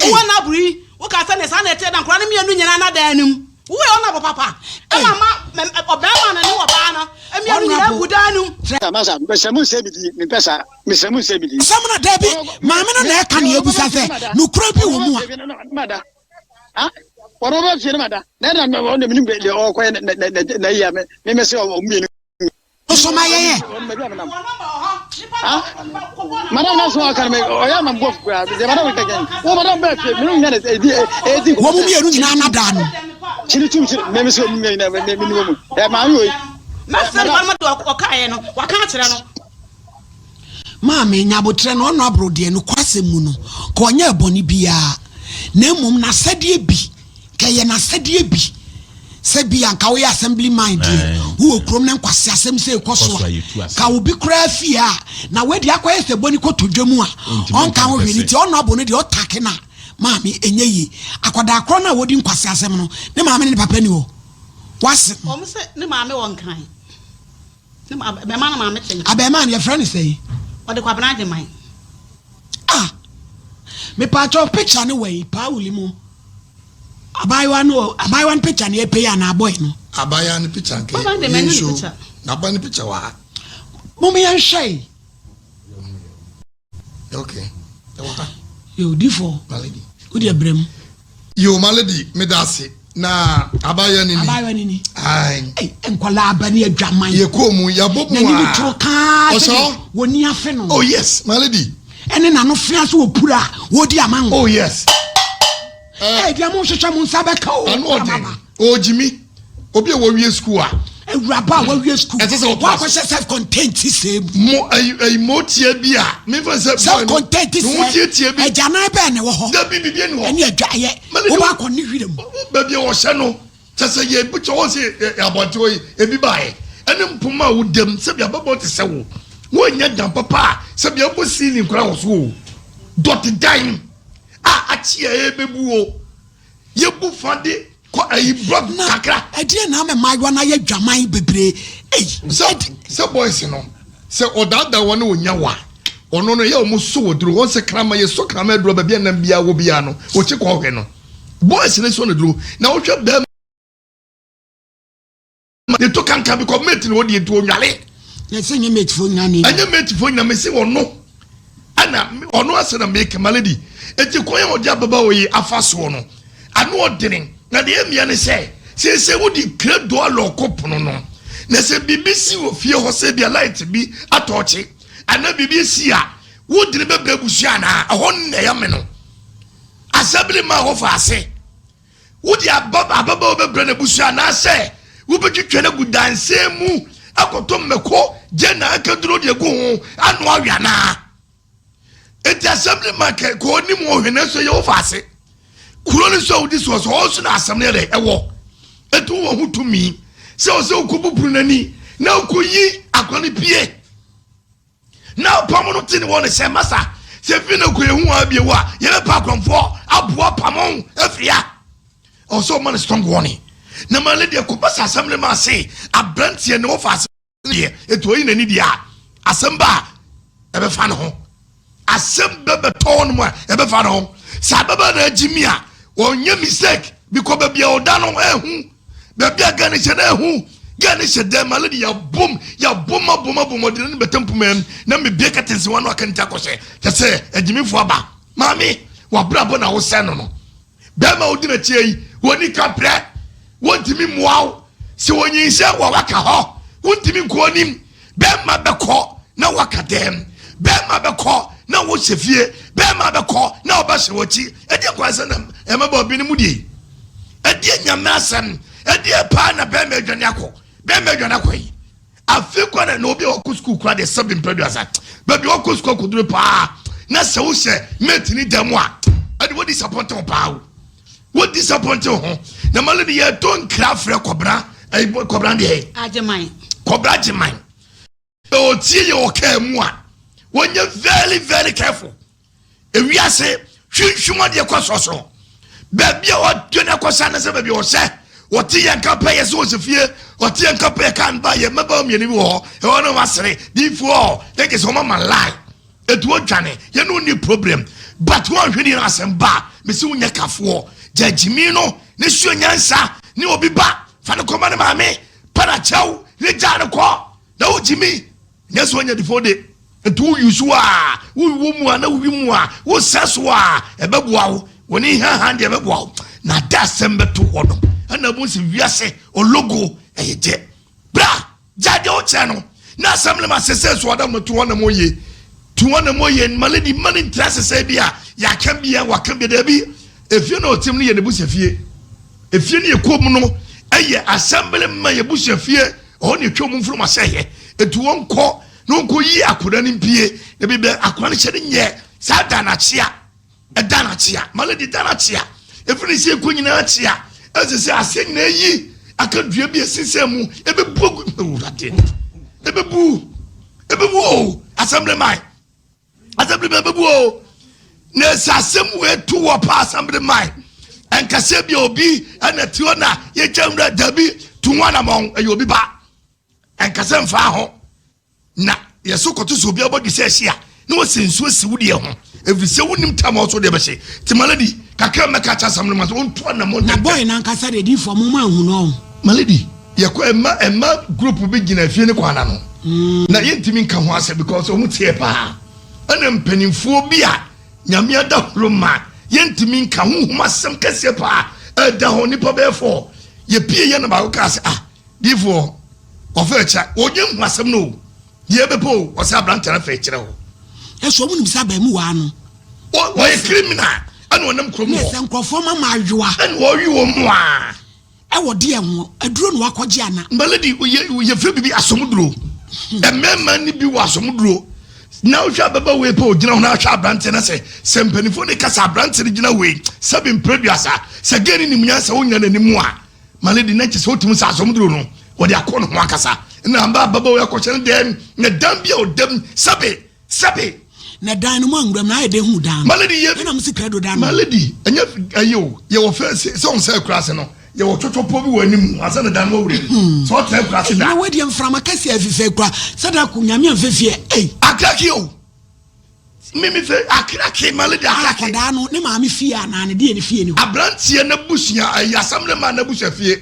wowɔ no aboro yi woka sɛ ne saa na ɛteɛ da nkora no mmienu nyinaa na dan no mu wowɔ yɛ ɔnabo papa ɛma ma ɔbɛɛma no ne ɔbaa no mmienu nyinaa gu dan no mu. Masa mesrɛ mo nsɛ medi mempɛ saa mesrɛ mo nsɛ medi. Asɛm no dabi maame no na ɛka nea ebisa sɛ nokura bi wɔ mu a. Ah, wɔn bɛ fie no ma da na ɛna wɔn de menim deɛ ɔkɔyɛ na na na na yi a me me mɛ sɛ wɔn mmienu. Sɔma yɛyɛ. Ah, madam na so aka no ɔyɛ ama mbɔ kura deɛ madam kɛkɛ wɔn madam bɛ fie menu nyina edi edi. Wɔn mmienu nyinaa na da no. Kyiri tum kyiri mɛ mi sɛ wɔn mmienu nyinaa mɛ mi ni wɔn mu ɛ maame wɔ yi. Mɛsɛn nipa no ma de ɔkaeɛ no waka akyerɛ no. Maame, nya aboterɛ na ɔno aboro deɛ nokwasɛm mu no, ka ɔnyɛɛ bɔne biara, na mmom n'asɛdeɛ bi, ka ɛyɛ n'asɛdeɛ bi, sɛ bi a nka woyɛ assembly man deɛ, wowɔ kurom na nkwaseasɛm sei kɔ so a, ka obi koraa fie a, na wei deɛ akɔyɛ sɛ bɔne kɔtɔ dwa mu a, ɔnka ho hwee, ne nti ɔno abo no deɛ ɔtake no a, maame, ɛnyɛ yie. Akwadaa korɔ no a wɔdi nkwaseasɛm no, ne maame ne ne papa ni hɔ, wase no. Wɔn sɛ ne maame wɔ Nkran. Ne ma abɛɛmaa no maame te nka. Abɛɛmaa no yɛfrɛ no sɛn? Ɔde Kwabena Agyeman. Ah! Mepaakyɛw picture no wɔ yi paa wuli mu. Abaayewa no abaayewa no picture no yɛpɛ yi anaa boy no? Abaayewa no picture nkɛ yɛn nso na aba no picture wɔ ha. Mom yɛnhwɛ yi. Okay. Ɛwɔ ha. Yo, difo. My lady. Wo deɛ brɛ mu. Yo, my lady, meda ase. Na abaayewa no ni. Abaayewa no ni. Ae. Ei, nkwadaa aba ne adwaman. Yɛkɔɔ mu, yɛabɔ mu N'anim a. toro kaa Ɔsɔ. sɛdeɛ wɔni afe no. Oh yes, my lady. Ɛne n'ano fea so wɔ pura a wɔredi amango. Oh yes. Ee, deɛ mohwehwɛ mo nsa bɛka o. Ano ɔden. Ɔgyimi. Obi a wawie sukuu a. Awuraba a wawie sukuu. Ɛsɛ sɛ ɔtoa so. Wakɔhyɛ self contained ti sɛɛ mu. Mo ayi ayi motia bi a. Mefa sɛ boy no. Self contained ti Ne ho sɛɛ. tietie bi. Agyanan bɛn na ɛwɔ hɔ? Dabi bibi ni hɔ. Ɛne adwa yɛ. My lady, Wobɛakɔ ne hwira mu. Baabi a wɔhyɛ no. Kyɛ sɛ yɛ bi kyɛ wɔn sɛ abɔnten hɔ yi ebi baeɛ ɛne mpoma a wodam sɛbi ababɔ te sɛ wo wɔnyɛ dan papa a sɛbi abɔ ceiling koraa wɔ so o dɔte dan a akye a ɛbɛbu o yɛbu fa de kɔ ayi block kakra. Ɛdeɛ na ama mmaayewa no ayɛ dwaman bebree ei. Sɛ sɛ boys no sɛ ɔdaadaa wɔn na ɔnya wa ɔno no yɛ wɔn so wɔ duro wɔn sɛ kraman yɛ so kraman aduro baabi a nam biara wɔ biara no ɔkye kɔ ɔhwɛ no. Boys ne sɔ ne duro na wohwɛ bɛrima ne to kankan bi kɔ mate na ɔdi nti onwale. Na sɛ nyɛ mate fo nyina ne. Ɛnyɛ mate fo nyina mesi ɔno ɛna ɔno asɛ na meke ma lady eti kwan a ɔde ababaawa yi afa soɔ no ano ɔdene na deɛ emia ne sɛ sese wodi kredo alɔko pono no na sɛ biribi si wɔ fie hɔ sɛ bia light bi atɔɔkye anaa biribi si a wodene bɛbrɛ abusua anaa ɛhɔ na ɛyɛ me no. Asɛm ma hɔ fa ase. Wode ababaawa bɛbrɛ n'abusua anaasɛ wobɛtwitwa no agu dansɛn mu akɔtɔ mmako gye na akaduro de agu ho ano awe anaa? Enti asɛm ma kɛ kɔ onim wɔ hwene so yɛ wo fa ase. Kuro no so a wodi soɔ so hɔ nso na asɛm no yɛ dɛ ɛwɔ. Enti wowɔ ho tumi sɛ ɔsɛ wokɔbu pono n'ani na wokɔyi akwa no pie. Na ɔpam no te ne wɔ ne sɛ, Masa, sɛ fi no kɔ ehu a bio a, yɛbɛpa akorɔmfoɔ aboa pamo afiri a. Ɔwɔ sɛ ɔma no strong warning. Na ma ne deɛ kɔba sɛ asɛm no ma ase aberanteɛ ne wɔfa asɛm deɛ ɛtu ɔyi n'ani deɛ a asɛm ba a ɛbɛfa ne ho. Asɛm bɛbɛtɔ hɔ nom a ɛbɛfa ne ho. Sɛ abɛba na agyi mi a ɔnyɛ mistake bikɔ baabi a ɔda no ɛhu. Baabi a Ghana hyɛ no ɛho. Ghana hyɛ dɛm ma lady yɛabom yɛabom abom abom ɔde ne bɛtɛ mpoma mu na mebie curtains wɔn ano aka ne ti akɔhyɛ kyɛ sɛ agyimifo aba maame wabrabɔ na wosɛ no no bɛrima wodi n'akyi yi wɔni kaprɛ wɔntumi mmoa wo sɛ wɔnyinsɛ wɔ waka hɔ wontumi nkɔ anim Bɛɛma bɛkɔ na waka dɛm. Bɛɛma bɛkɔ na wohyɛ fie. Bɛɛma bɛkɔ na ɔba hyɛ wɔkyi. Ɛdeɛ kwan sɛ na ɛmɛbɔ bi ne mu die. Ɛdeɛ nyame asɛm. Ɛdeɛ paa na bɛɛma adwane akɔ. Bɛɛma adwane akɔ yi. Afe kɔ na obi a ɔkɔ sukuu kora deɛ sɛbi mpɛ duasa. Baabi ɔkɔ sukuu akɔduru paa na sɛ wohyɛ mate ne dɛm a ɛde wo disappoint wo paa o. Wo disappoint wo ho. Na male de yɛto nkra frɛ kɔbra kɔbra deɛ. Agyeman. Kɔbra agyeman. Ɔtie yɛ wɔ kaa mu a wɔnyɛ very very careful. Ewiase hwinhwim adeɛ kɔ sɔsɔ. Baabi a ɔdwe no akɔsa ne sɛ baabi a ɔhyɛ wɔte yɛn nka pɛ yɛ sɛ wɔhyɛ fie wɔte yɛn nka pɛ yɛ kan ba yɛ mmabaawa mmienu bi wɔ hɔ ɛhɔ no wasere diifoɔ yɛ kyɛ sɛ wɔn ama lie etu odwane yɛ no ni problem but wɔn ahwɛ ni asɛm ba mesi wo nyɛ kafoɔ gyagyimi no ne suo nyansa ne obi ba fa ne kɔma ne maame para kyɛw ne gya ne kɔ na wo gyimi nyɛ sɛ ɔnyɛ difo de nti wo yusu a wo mu a na wo mu a wo sɛ so a ɛbɛboa wo wɔne hahan deɛ ɛbɛboa wo na da asɛm bɛto hɔ no ɛna bo sɛ wiase ologo ɛyɛ gyɛ bra gya deɛ wokyɛ no na asɛm no ma sɛsɛ so ɔda mo to hɔ na mo ye to hɔ na mo ye ma lady ma ne ntra sɛsɛ bi a yɛaka bia waka bia daabi efie na ɔtem no yɛ ne busua fie efie no yɛ kɔm no ɛyɛ assembly ma yɛ busua fie ɔhɔ na etwa mu mfurum asɛyɛ etu wɔn kɔ na wɔn kɔ yi akwadaa no mpie na bi bɛ akwadaa no hyɛ no nyɛ saa da n'akyea ɛda n'akyea ma lady da n'akyea efiri ne se ekɔ nyinaa akyea ɛsɛ sɛ aseɛ nyinaa yi aka dua bi esensɛn mu ebebu agu ewurade ebebu ebebu o assembly man assembly man ebebu o na ɛsɛ asɛm wɔ etu wɔ pa assembly man nkasɛ bi obi ɛna ti hɔ na yɛgya nwura dabi tu ho anamɔn ɛyɛ obi ba nkasɛ nfa ho na yɛso kɔto sɛ obi abɔdwe sɛ ɛhye a na wɔsɛ nsuo si wo deɛ ho ɛfiri sɛ wonim tam a ɔso deɛ bɛhye nti malady kakra mɛka kyɛ asɛm no ma sɛ ɔntu anammɔ Na boy no ankasa deɛ diifoɔ mo ma nhu no ɔho. Malady yɛkɔ ɛma ɛma group bi gyina efie ne kwan ano na yɛntumi nka ho asɛm because ɔmo teɛ paa ɛna mpanimfoɔ bi a nyame ada horo ma yɛntumi nka honhom asɛm kɛseɛ paa ɛda hɔ nipa bɛyɛ fɔ yɛpie yɛ na baako kaa sɛ ah. Difoɔ, ɔfɛ kyerɛ, ɔnyɛ nhu asɛm no o, deɛ ɛbɛpɛ o, ɔsɛ aberanteɛ no fɛ kyerɛ hɔ. Ɛso ɔmo nim sɛ abaamuwaa no. Ɔyɛ criminal ɛna ɔnam kurom hɔ. Ne sɛ nkurɔfoɔ ma ma ayowa. Ɛna ɔwe wɔn mu a. Ɛwɔ deɛ ho, aduro na wakɔgye ana? My lady, yɛfrɛ biribi asomduro. Mmarima no bi wɔ asomduro. Na wohwɛ ababa wei pɛ ogyina ho na ahwɛ aberanteɛ no sɛ sɛ mpanimfoɔ no kasa aberanteɛ no gyina wei sɛbi mprɛduasa sɛ gɛɛ no nim nyansa wonya n'anim a. My lady, na kyɛ sɛ wotumi sɛ asomduro no wɔde akɔ ne ho ankasa. Na aba ababa wei akɔhyɛ no dɛm na dan bi a ɔdam sɛbi Sɛbe. Na dan no mu anwura mu na ayɛ dɛ hu dan no. My lady yɛ. Ɛna mo si krado dan no. My lady ɛnyɛ ɛyɛ o yɛ wɔ fɛ sɛ sɛ wɔn sɛ akura ase no yɛ wɔ twɔtwɔ pɔ bi wɔ anim ansa na dan no awura mu sɛ ɔtena akura ase da. Na wadi mframa kɛse afifɛ kura sɛ da ko nyame amfɛ fie ei. Akrake o mimi fɛ akrake my lady akrake. Akɔdaa no ne maame fie anaa ne deɛ ne fie ni hɔ. Abranteɛ n'abusua ɛyɛ asɛm ne maa n'abusua fie.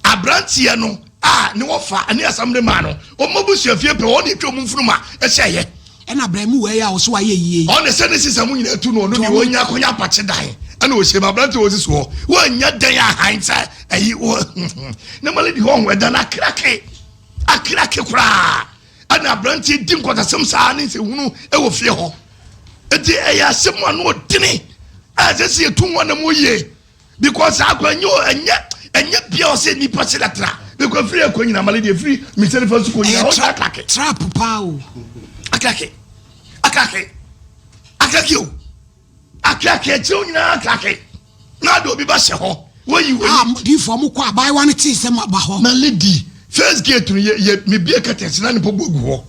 Aberanteɛ no a ne wɔfa ne asamire maa no, wɔn abusuafie pɛ, wɔn na etwa wɔn mfunum a ɛhyɛeɛ. Ɛna abramuwa yi a ɔso ayɛ yie yi. Ɔne sɛ ne sisa mu nyinaa tu no, ɔno deɛ ɔnya akɔnya apakye dan ɛna ɔhyɛ mu. Aberanteɛ ɔsi soɔ, wɔanya dan ahan sɛ ɛyi wɔ ne ma lady hɔ ho ɛdan no akrake akrake koraa. Ɛna aberanteɛ di nkwatasɛm saa ne nsɛhunu ɛwɔ fie hɔ. Eti ɛyɛ asɛm a no ɔdene a ɛsɛ sɛ yɛtu ho anam yie. Because saa kwan nyɛ ɛnyɛ ɛnyɛ bia ɔsɛ nipa sɛ datra because firi ɛkɔ nyina male deɛ firi mesɛ nifa so kɔ nyina ɔnyɛ akrake trap paa o akrake akrake akrake o akrake akyerɛ wo nyinaa akrake na ade obi ba hyɛ hɔ wɔyi wɔyi ah difoɔ mo kɔ abaayewa no tee sɛ mo aba hɔ na lady first gate no yɛ yɛ mebie curtains na ne mpɔboa gu hɔ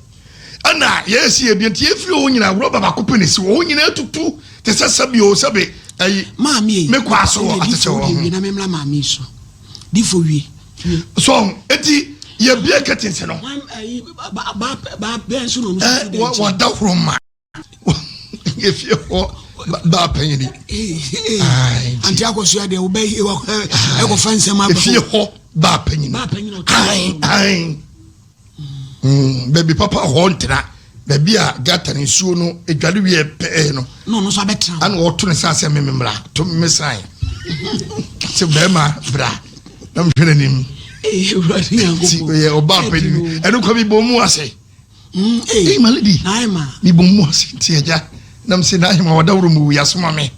Ɛna yɛsi yɛ bi nti yɛfiri hɔ nyinaa rɔba baako pɛ na esi hɔ hɔ nyinaa tutu te sɛ sɛbi o sɛbi ɛyi. Maame yi mekɔ aso wɔ atɛkyɛ wɔ ho. Na memla maame yi so difo wie. So eti yɛbie curtains no. Ba ba bɛn so na ɔno so fi dɛ. Wɔda horo ma. Efie hɔ baa panyini. Ante akɔsua deɛ wobɛ ɛkɔfa nsɛm aba. Efie hɔ baa panyini. Baa panyini ɔtɔ. Ayi baabi papa hɔ ntena baabi a gata ne nsuo no edware wie pɛɛ no. Na ɔno nso abɛtena. Ɛna ɔto ne san sɛ meme mmra to me san sɛ bɛrima bra na mehwɛ n'anim. Ti ɔyɛ ɔbaa panyin ɛno kɔ mi bɔ mu ase. Mm, eh. Hey, my lady. Naima. Mi bɔ mu ase nti agya. Nam se Naima wadaworo mu yasoma me.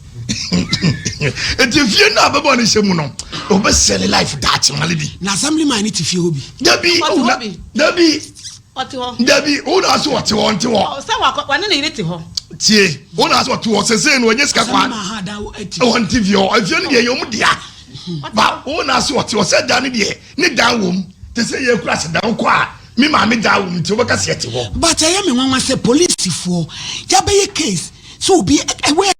Eti fie no abɛbɔ ne hyɛ mu no. Ɔbɛ sell life daakye my lady. Na assembly man ne te fie hɔ bi. Dabi, Ɔte hɔ bi. dabi. Ɔte hɔ. Dabi, wo na ase ɔte hɔ nte hɔ. Sɛ wakɔ wɔne ne yere te hɔ. Tie, wo na ase ɔte hɔ sese no ɔnyɛ sika kwa. Assembly man ha da ati. Ɔnte fie hɔ. Efie no deɛ yɛ ɔmo dea. Ba wo na ase ɔte hɔ sɛ dan no deɛ ne dan wom. Te sɛ yɛ kura sɛ dan kɔ a Me maame daa wom nti wobɛka sɛ yɛte hɔ. But ɛyɛ me nwanwa sɛ polisifoɔ yabɛyɛ case sɛ obi ɛwɛ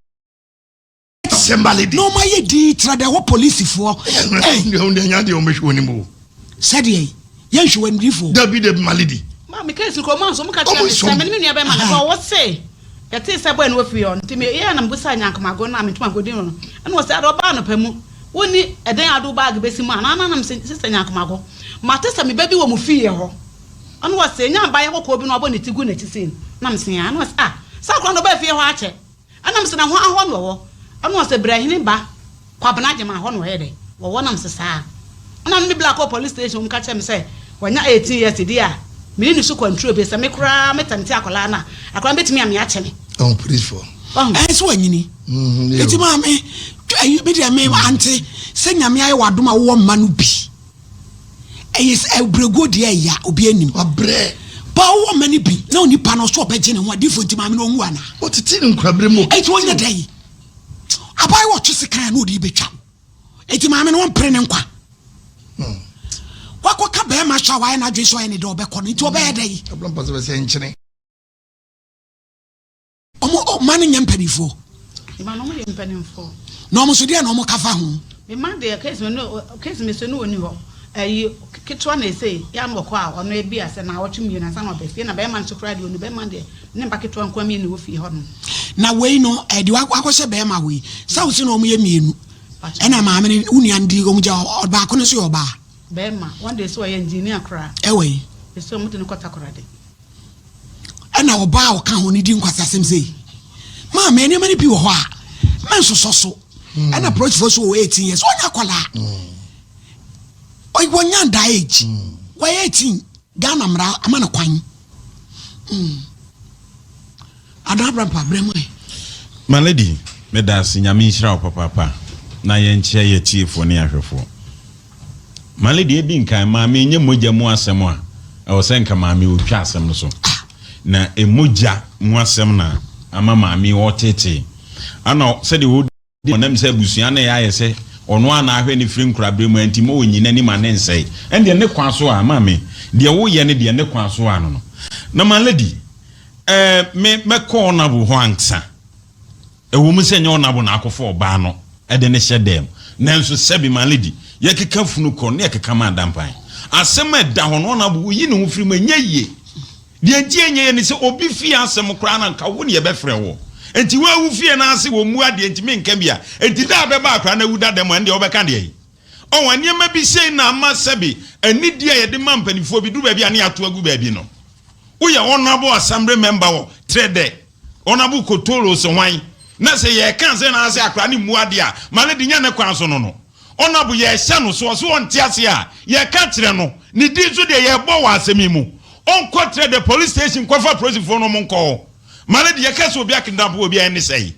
Sɛmbale de. Na ɔmo ayɛ dinn tra dɛ ɛhɔ polisifoɔ ei. Ɛnde ɛnyɛ adeɛ ɔmo bɛhwɛ wɔn anim o. Sɛdeɛ yɛnhwɛ wɔn animdifoɔ. Dabi dabi malady. Ma me case kɔ ɔmo anso ɔmo ka kyerɛ me sɛ me ne me nua bɛma no sɛ ɔwɔ se yɛtee sɛ boy no wɔ fie hɔ nti me yɛ na me busaa nyankomago no a mentumi ankɔdi no no ɛna ɔse ada ɔbaa anɔpa mu wonni ɛdɛn a wode wo bag bɛsi mu anaa na na me se sister nyankomago Mate sɛ me ba bi wɔ mo fie hɔ. Ɛna ɔse, ɛnyɛ abaayewa kɔkɔɔ bi na wabɔ ne ti gu n'akyi sei no? Ɛna mese, aane. Ɛna ɔse, ah, saa akwadaa no ɔbaa fie hɔ akyɛ. Ɛna mese, na hwan hɔ na ɔwɔ? Ɛna ɔse, Brɛhene ba Kwabena Agyemang hɔ na ɔyɛ dɛn? Wɔwɔ. Ɛna mese, saa? Ɛna me bla kɔɔ police station, wɔn ka kyerɛɛ me sɛ wanya 18 years deɛ a, mene ne so kwantuo bi, sɛ me koraa me tɛmte akwadaa no a, akwadaa no bɛtumi ame akyɛ me. Ɔho police foɔ. Wahu? Ɛɛ sɛ wanyini. Eti maame, ɛyi me deɛ me ante sɛ Nyame ayɛ w'adom a wowɔ mma no bi. Ɛyɛ sɛ ɛbrɛguo deɛ ɛya obi anim. Wabrɛ. Ba wowɔ mma no bi na onipa no ɔso ɔbɛgye ne ho adiifo nti maame no ɔnwu anaa? Ɔtete no nkurabere mu. Eti ɔnyɛ dɛ yi. Abaayewa ɔtwe sekan a na ɔde bɛtwa wo. Eti maame no ɔmpere ne nkwa. Wakɔka bɛrima hwɛ a wayɛ n'adwene sɛ ɔyɛ ne dɛ ɔbɛkɔ no nti ɔbɛyɛ dɛ yi. Abla mpɔ sɛ bɛsɛ nkyene. Ɔmo ɔma no nyɛ mpanimfoɔ. Mma no ɔmo yɛ mpanimfoɔ. Na ɔmo nso deɛ na ɔmo ka fa ho. Me mma deɛ case me no case me so no ɔni hɔ ɛyi ketewa na ɛsei yɛ ano ɔkɔ a ɔno ebi a sɛ naawɔtwe mmienu ansa na ɔbɛ fie na bɛrima nso koraa deɛ ɔni bɛrima deɛ ne mba ketewa nkoa mmienu wɔ fie hɔ nom. Na wei no ɛde wakɔhyɛ bɛrima hɔ yi sɛ wo se na ɔmo yɛ mmienu ɛna maame no wo nua no di ɔmo gya ɔbaako no nso yɛ ɔbaa. Bɛrima wɔn deɛ sɛ ɔyɛ engineer koraa. Ɛwɔ yi. Ɛsɛ ɔmo de no kɔ Takoradi. Ɛna ɔbaa a ɔka ho no di nkwasasɛm sei. Maame, nneɛma no bi wɔ hɔ a, mɛnsosɔ so. Hmm. Ɛna polisifoɔ so wɔ 18 years, ɔnyɛ akwadaa. Hmm. Wɔnya nda age. Wɔyɛ 18. Ghana mmara ama no kwan. Mm. Adon Abrampa, brɛ mu ɛ. My lady, meda ase, Nyame nhyira wo papaapa na yɛnkyea yɛ atiefoɔ ne ahwɛfoɔ. My lady, edi nkan, maame nyɛ mogya mu asɛm a, ɛwɔ sɛ nka maame ɔtwa asɛm no so. Na mogya mu asɛm na ama maame ɔtetee. Ana sɛdeɛ ɔdi ɔnam sɛ abusua na ɛyɛ ayɛ sɛ ɔno a na ahwɛ ne firi nkorabere mu ɛnti ma ɔnyi n'anim a ne nsɛe. Ɛndeɛ ne kwan so a, maame, deɛ woyɛ ne deɛ ne kwan so a no no. Na my lady, me mɛkɔ ɔnabo hɔ ansa. Ɛwɔ mu sɛ nyɛ ɔnabo na akɔfa ɔbaa no ɛde ne hyɛ dɛm. Nanso sɛbi my lady, yɛkeka funu kɔ ne yɛkeka ma adampan. Asɛm a ɛda hɔ no ɔnabo oyi ne ho firi mu ɛnyɛ yie. Deɛ nti ɛnyɛ yie ne sɛ obi fie asɛm koraa na nka wo ne yɛbɛfrɛ wɔ. Nti woawu fie no ase wɔ mmu adeɛ nti menka bi a. Nti da a bɛba akora no awu da dɛm a ɛndeɛ wobɛka deɛ yi. Ɔwɔ nneɛma bi sei na ama sɛbi anidie a yɛde ma mpanimfoɔ bi duru baabi a ne yɛato agu baabi no. Woyɛ honorable assembly member wɔ Trɛdɛ, honorable Kotoro se hwan na sɛ yɛka sɛ na ase akora ne mmu adeɛ a ma no de nya ne kwan so no no. Honorable yɛhyɛ no so ɔso ɔnte ase a yɛka kyerɛ no ne din so deɛ yɛbɔ wɔ asɛm yi mu. Ɔnkɔ Trɛdɛ police station kɔfa polisifoɔ no ɔmo nkɔ hɔ. Ma no de yɛka sɛ obi akidnap obi a ɛne sɛe.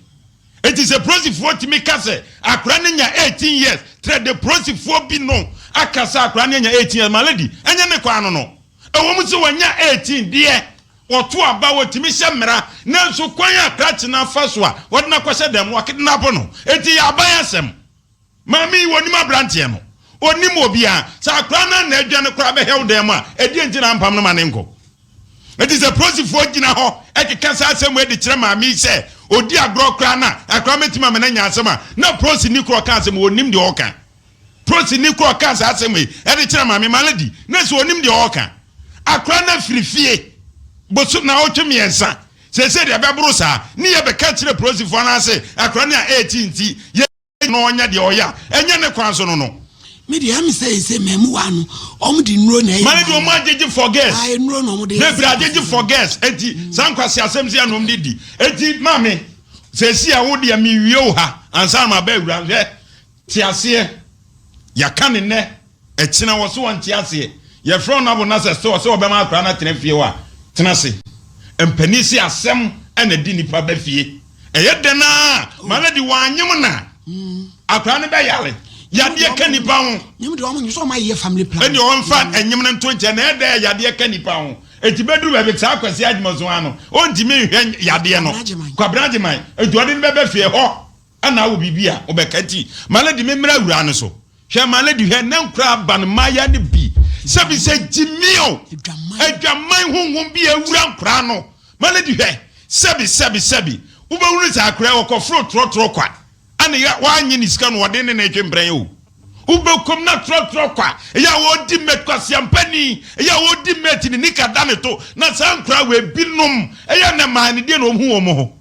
Enti sɛ polisifoɔ tumi ka sɛ akora no nya 18 years, Trɛdɛ polisifoɔ bi no aka sɛ akora no anya 18 years, my lady, ɛnyɛ ne kwan no no. Ɛwɔ mu sɛ wanya 18 deɛ, wɔto aba, wɔtumi hyɛ mmara, nanso kwan a krakye no afa so a wɔde no akɔhyɛ dɛm no, wɔakidnap no. Enti yɛ aban asɛm. Maame yi, wɔnim aberanteɛ no. Ɔnim obiara. Sɛ akora no na adwane koraa bɛhɛw dan mu a, ɛdeɛn nti na ampam no ma ne nkɔ? Enti sɛ polisifoɔ gyina hɔ keka saa asɛm wei de kyerɛ maame yi sɛ ɔdi agorɔ koraa na akora mɛtumi ama no anya asɛm a, na polisini korɔ ɔka asɛm ɔnim deɛ ɔreka. Polisini korɔ ɔka saa asɛm wei de kyerɛ maame ma no di na sɛ ɔnim deɛ ɔreka. Akora no afiri fie boso naawɔtwe mmiɛnsa seesei deɛ ɛbɛboro saa ne yɛbɛka kyerɛ polisifoɔ no ase akora no a 18 nti yɛ na ɔnyɛ deɛ ɔyɛ a ɛnyɛ ne kwan so no no. Me deɛ ɛmi sɛ ɛsɛ mɛmuwa no ɔmo de nnuro na ɛyɛ. Mane deɛ ɔmo agyegye for girls. Ayi nnuro na ɔmo de yɛ. Bebree agyegye for girls eti saa nkwasi asɛm si ɛna ɔmo de di eti maame sɛsi a wo deɛ mi wie wo ha ansa na ma bɛ awura hwɛ te aseɛ yaka ne nɛ ɛkyina wɔ so wɔn te aseɛ yɛfrɛ ɔno abo na sɛ sɛ ɔsɛ ɔbɛma akora na tena fie hɔ a tena se mpanin se asɛm ɛna di nipa bɛ fie. Ɛyɛ dɛn ara a, ma no de wanyem na akwadaa no bɛyare. Yadeɛ ka nipa ho. Nyem deɛ wɔn nyɛ sɛ wɔn ayɛ family plan. Ɛnni wɔn fa ɛnyem no nto nkyɛn na ɛyɛ dɛ yadeɛ ka nipa ho. Eti bɛduru baabi saa Kwasi Agyeman ano ɔntumi nhwɛ yadeɛ no. Kwabena Agyeman eti ɔde no bɛbɛ fie hɔ ɛna awɔ biribi a ɔbɛka nti ma no de me mmra awura no so. Hwɛ ma lady hwɛ na nkura aba no mmayewa no bi sɛbi sɛ gyimii o adwaman honhom bi awura nkura no ma lady hwɛ sɛbi sɛbi sɛbi wobɛhunu sɛ akora ɔkɔforo trɔtrɔ kwa ɛna yɛ wanye ne sika no wɔde ne na ɛtwe mprɛn o wobɛkɔm na trɔtrɔ kwa ɛyɛ a wɔdi mate kwasiampani ɛyɛ a wɔdi mate ne nika da ne to na saa nkura wɔ ebinom ɛyɛ na maa ne deɛ na wɔn hu wɔn ho.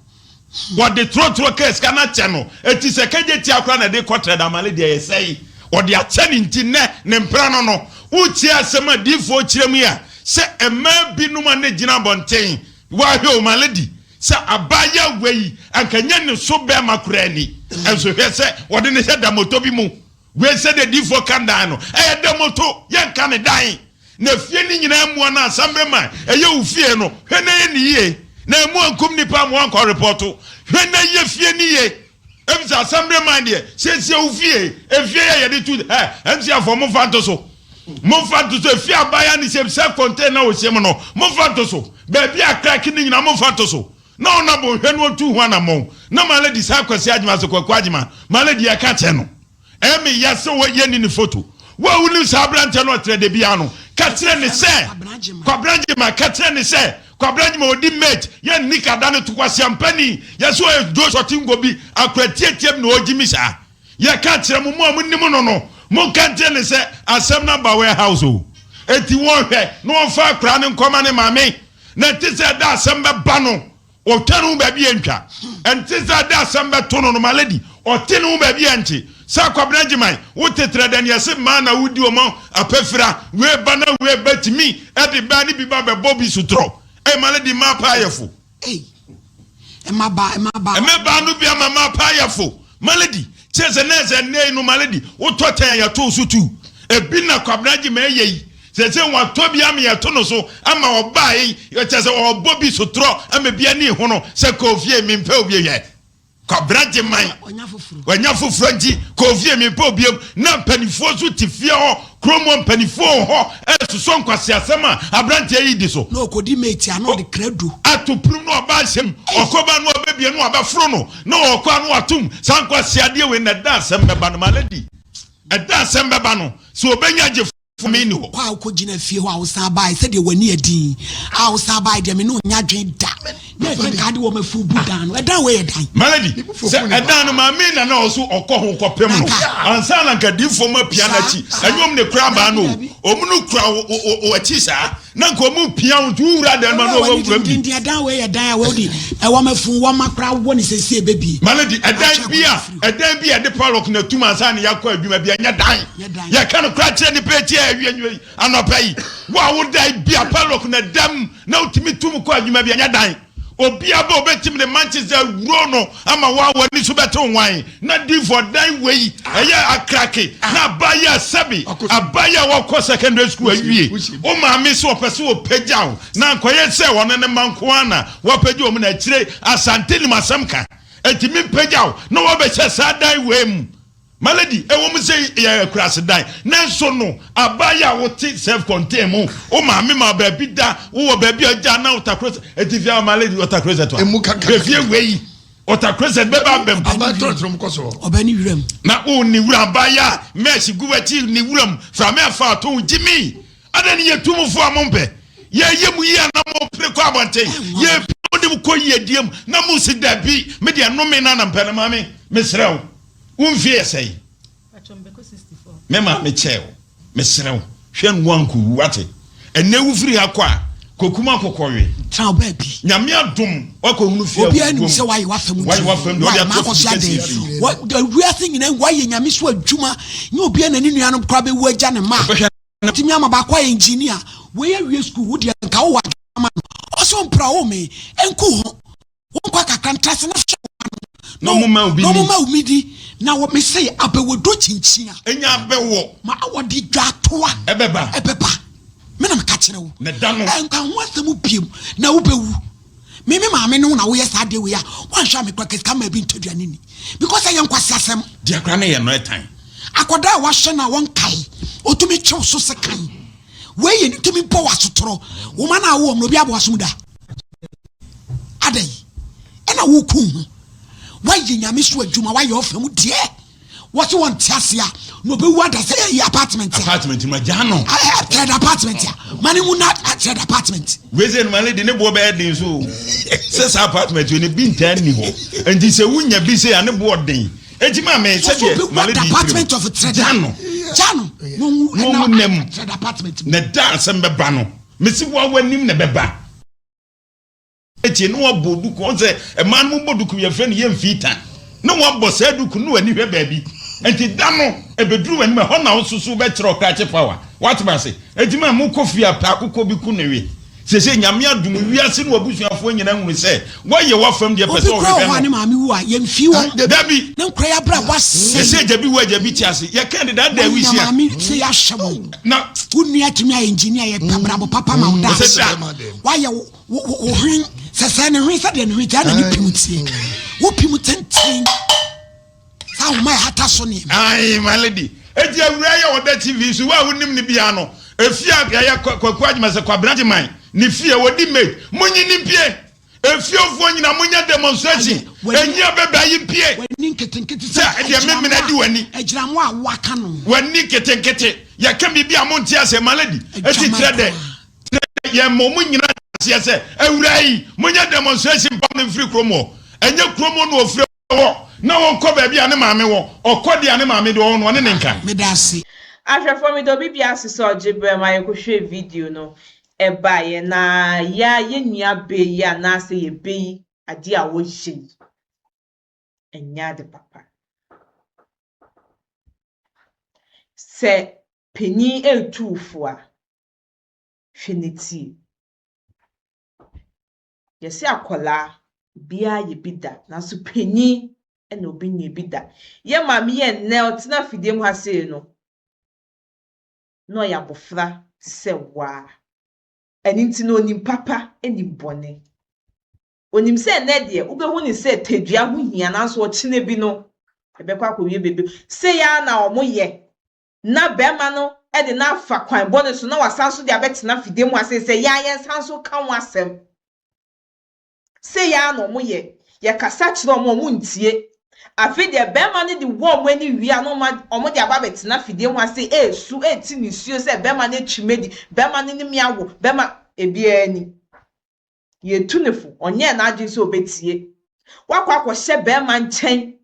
Wɔde torotoro kaa sika no akyɛ no. Enti sɛ kagye tia koraa na ɛde kɔtrɛ damale deɛ ɛyɛ sɛe. Wɔde akyɛ no nti nnɛ ne mpena no no. Wotie asɛm a diyifoɔ kyerɛ mu yi a, sɛ mmaa binom a na gyina abɔnten, woahwɛ o, my lady, sɛ abaayewa yi anka nyɛ ne so bɛrima koraa ni. Nso hwɛ sɛ wɔde no hyɛ damoto bi mu. Wei sɛdeɛ diyifoɔ ka dan no, ɛyɛ damoto, yɛnka ne dan. Na fie no nyinaa mmoa no asammerɛ ma ɛyɛ wo fie no, hwɛ na yɛ ne yie, na ɛmu ankum nnipa ama wankɔ repɔto. Hwɛ na yɛ fie no yie, efisɛ asammerɛ man deɛ, siesie wo fie, efie yɛ yɛde tu ɛ, MC afoɔ momfa nto so, momfa nto so, efie abaayewa no hyɛm, self contained na ɔhyɛ mu no, momfa nto so, baabi a crack no nyinaa momfa nto so, na ɔnabo nhwɛ na ɔtu ho anammɔn, na my lady saa Kwasi Agyema sɛ Kwaku Agyema, my lady yɛka kyɛ no. Ɛyɛ me ya sɛ wɔ yɛnni ne foto. Wo a wonim saa aberanteɛ no ɔkyerɛ da biara no, ka kyerɛ ne sɛ, Kwabena Gyima, ka kyerɛ ne sɛ, Kwabena Gyima ɔdi mate, yɛnni ka da no to kwaseampani, yɛse ɔyɛ Joshua Tingo bi, akora tiatia bi na ɔgyimi saa. Yɛka kyerɛ mo, mo a monim no no, monka nkyerɛ ne sɛ asɛm no aba warehouse o. Enti wɔnhwɛ na wɔmfa akora no nkɔma ne maame, na ɛnte sɛ ɛda asɛm bɛba no, Ɔtwa ne ho baabi a ɛntwa. Ɛnte sɛ ade asɛm bɛto no no, my lady. Ɔte ne ho baabi a ɛnte. Sɛ Kwabena Agyeman, wo tetrɛ dɛ neɛ se mmaa na wodi wɔn apɛfira, wei ba na wei ba tumi de baa ne bi ba bɛbɔ bi sotorɔ. Ei, my lady, mmaa paa yɛ fo. Ei, mmabaa, mmabaa. Mmabaa no bi ama mmaa paa yɛ fo. My lady, kyerɛ sɛ nɛɛsɛ nnɛ yi no, my lady, wotɔ kyɛn a yɛto wo so tu. Ebi na Kwabena Agyemang yɛ yi. Seesei wɔatɔ bi ama yɛto no so ama ɔbaa yi, kyerɛ sɛ ɔrebɔ bi sotorɔ ama bi ani hono sɛ kɔ ofie mempɛ obi hwɛ. Kwabena Agyemang wanya foforɔ nti kɔ ofie mempɛ obiam na mpanimfoɔ nso te fie hɔ kurom hɔ mpanimfoɔ wɔ hɔ ɛresosɔ nkwaseasɛm a aberanteɛ yi di so. Na ɔkɔdi mate a na ɔde krado. Ato pono na ɔba ahyɛm ɔkɔba na ɔbɛbie na wabɛforo no na ɔkɔ a na watom saa nkwaseadeɛ wei na ɛda asɛm bɛba no malady. Ɛda asɛm bɛba no, sɛ ɔbɛnya gyefo me nni hɔ. Kɔ a wokɔgyina fie hɔ a wosan baeɛ sɛdeɛ w'ani adin a wosan baeɛ deɛ me ne wo nyɛ adwene da na ɛsɛ nka ade wɔ mafuo bu dan no ɛdan wei yɛ dan. Melody, sɛ ɛdan no maame na na ɔso ɔkɔ ho kɔpem no ansa na nka diifoɔ mu apia n'akyi ɛnyɛ ɔm ne kura abaa no o ɔm no kura wo akyi saa Na nka ɔmo pia wo nti wo wura dan mu a na ɔwɔ wuram bi. Dendenden ɛdan wei yɛ dan a wɔde ɛwɔ ma fun wɔn ma koraa wɔ ne sɛsi ɛbɛbie. Malady ɛdan bi a ɛdan bi a yɛde padlock na tum ansa na yɛakɔ adwuma bi ɛnyɛ dan. Yɛka no koraa kyerɛ nipa eti a ɛwie nwura yi anɔpa yi wo a wo dan bi a padlock na ɛda mu na wotumi tum kɔ adwuma bi ɛnyɛ dan. Obiara ba obetumi de manches awuro no ama wo a w'ani so bɛtew nwan na difoɔ dan wei ɛyɛ akrake na abaayɛ sɛbi abaayɛ a wɔkɔ secondary school awie wo maame sɛ ɔpɛ sɛ ɔpagya wo na nkɔyɛ sɛ ɔno ne mma nko ara na wɔapagya wɔn na akyire Asante nim asɛm ka ɛtumi mpagya wo na wɔbɛhyɛ saa dan wei mu. Malady, ɛwom sɛ yɛyɛ akuraase dan, nanso no, abayewa a wote self-contained mu, wo maame ma wo baabi da, wowɔ baabi a ogya na ɔtakrosɛt, eti fie a Malady ɔtakrosɛt a, Emu kakra hwɛ fie wei, ɔtakrosɛt bɛba abam. Aban tɔrɔtɔrɔ mu kɔ so hɔ. Ɔbɛ ne wuram. Na wo ne wuram abayewa a mesh gu w'akyi ne wuram, frame afa ato wo, gyimi. Adɛn ne yɛ tumfoɔ a mompɛ? Yɛyɛ mo yie a na mopere kɔ abɔnten, yɛpia mo de mo kɔ yiedie mu na mose dabi, me deɛ nnome no ara na mepɛ no, maame, mesrɛ wo. Wo mfie yɛ sɛn? Me maame kyɛɛ wo. Mesrɛ wo, hwɛ no woankɔwu, wate? Ɛnnɛ wofiri ha kɔ a, kɔkum akokɔ we. Tena wo baabi. Nyame adom, woakɔhunu fie a Obiara wowɔ nim mu. sɛ woayɛ w'afa mu Woayɛ deɛ. w'afa mu deɛ, Why? wode ato Maakɔ afiri so kɛseɛ adɛn? fie. Wɔ, wiase nyinaa woayɛ Nyame so adwuma. Nyɛ obiara na ne nuanom koraa bɛwu agya ne mma. Wobɛhwɛ na. Tumi ama baako ayɛ engineer. Wei awie sukuu, wo deɛ nka wowɔ adwene ama no. Ɔse ɔmpira wo me, ɛnku ho. Wo nkwa kakra ntra ase na hwɛ wo ma no. Na ɔmo ma obi ni. Na ɔmo ma obi di. Na wɔ me se abɛwɔ do kyinkyin a. Enya abɛwɔ. Ma wɔde dwatoa. Ɛbɛba. Ɛbɛba. Me na meka kyerɛ wo. Na da no. Ɛnka ho asɛm biem na wobɛwu. Me me maame ne wo na woyɛ saa adeɛ wei a woanhwɛ a me kora ka sika ma bi ntɔ aduane nni. Because ɛyɛ nkwaseasɛm. Deɛ kora ne yɛ no ɛtan. Akwadaa a wahwɛ no a wɔnkae. Otumi twe wo so sekan. Wei yɛ ne tumi bɔ wo asotorɔ. Wo ma no a wowɔ mu no obi abɔ w'asom da. Adɛn ɛna woku ho? Woayɛ nyame so adwuma, woayɛ ɔfa mu deɛ. Wɔse wɔnte ase a na ɔbɛwu ada sɛ yɛyɛ apartment a. Apartment ma gya no. Third apartment a. Ma ne wu na third apartment. Wei sɛ no ma lady ne boɔ bɛyɛ den so sɛ saa apartment wei ne bi ntaa nni hɔ. Nti sɛ wonya bi sɛ a ne boɔ den. Eti ma me sɛdeɛ ma lady tirim. Gya no. Gya no. Na ɔnwu nam. Na da asɛm bɛba no. Mesi wo w'anim na ɛbɛba. Tie na wabɔ duku. Ɔn sɛ mmaa no bɔ duku yɛfrɛ no yɛmfii ta. Na wabɔ saa duku no na w'ani hwɛ baabi. Nti da no ɛbɛduru w'anim ɛhɔ na wo nso so wobɛkyerɛ ɔkrakye power. Woate m'ase? Enti ma mokɔ fie a pɛ akokɔ bi ku ne we. Seesei Nyame adom wiase ne w'abusuafoɔ nyinaa hunu sɛ woayɛ w'afam deɛ pɛ sɛ Obi koraa wɔ ɔhwehwɛ hɔ a no. ne maame wu a, yɛmfii wɔn. Dabi! Ne nkora yi abrabɔ asɛe. Seesei agya bi wu agya bi te ase. Yɛka dedaada Woanya awisia. maame sɛ yɛahwɛ wɔn. Na. Wo nua atumi ayɛ engineer, yɛ abrabɔ papa ma wo Ɔsɛ daakye. da. Woayɛ wo wo wo hwen sɛsɛɛ ne hwen sɛdeɛ ne hwen tia na ne pim tie. Wo pim tenten. Saa ahoma a ɛhata so nneɛma. Ae my lady. Eti awuraa yi a ɔda TV so wo a wonim no biara no, efie a ɛyɛ Kwaku Agyemang sɛ Kwabena Agyemang ne fie wɔdi maid. Monyi no mpue. Efiefoɔ nyinaa monyɛ demonstration. Enyi abɛbɛ yi mpue. W'ani nketenkete sɛ Sɛ ɛdeɛ memena di w'ani. agyinamoa a woaka no. W'ani nketenkete. Yɛka biribi a monte aseɛ my lady. Eti Adwaman kyerɛ dɛ koraa. kyerɛ dɛ yɛn ma ɔmo nyinaa te aseɛ sɛ awuraa yi monyɛ demonstration mpam no mfiri kurom hɔ. Ɛnyɛ kurom hɔ na ɔfiri. Wɔ, na ɔnkɔ baabi a ne maame wɔ, ɔkɔ deɛ a ne maame deɛ ɔwɔ no, ɔne no nka. Meda ase. Ahwɛfoɔ meda obi biara ase sɛ ɔgye berɛ ma yɛkɔhwɛɛ video no baeɛ na ya yɛn nua bɛ yi anaasɛ yɛ bɛ yi adeɛ a wɔyɛ yi ɛnyɛ ade papa. Sɛ panin retu wo fo a, hwɛ ne tie. Yɛse akwadaa, obiara yɛ bi da, nanso panin na obi nyɛ bi da. Yɛn maame yi a nnɛ ɔtena afidie mu ha sei no, Na ɔyɛ abɔfra te sɛ wo ara. Ɛno nti no ɔnim papa nim bɔne. Ɔnim sɛ ɛnnɛ deɛ wobɛhu no sɛ tadua ho hia nanso ɔkyena bi no ɛbɛkɔ akɔwie baabi. Sei ara na wɔyɛ na barima no de no afa kwan bɔne so na wasan nso de abɛtena afidie mu ase sɛ yɛn ara yɛnsan nso ka ho asɛm. Sei ara na wɔyɛ. Yɛkasa kyerɛ wɔn a, wɔntie. Afei deɛ barima no de wɔ wɔn ani wie a na wɔde aba abɛtena afidie ho ase resu, rete nisuo sɛ barima no atwi me adi, barima no ne me awo, barima, ebiara ni. Yɛtu no fo, ɔnyɛɛ n'adwene sɛ ɔbɛtie. Woakɔ akɔhyɛ barima nkyɛn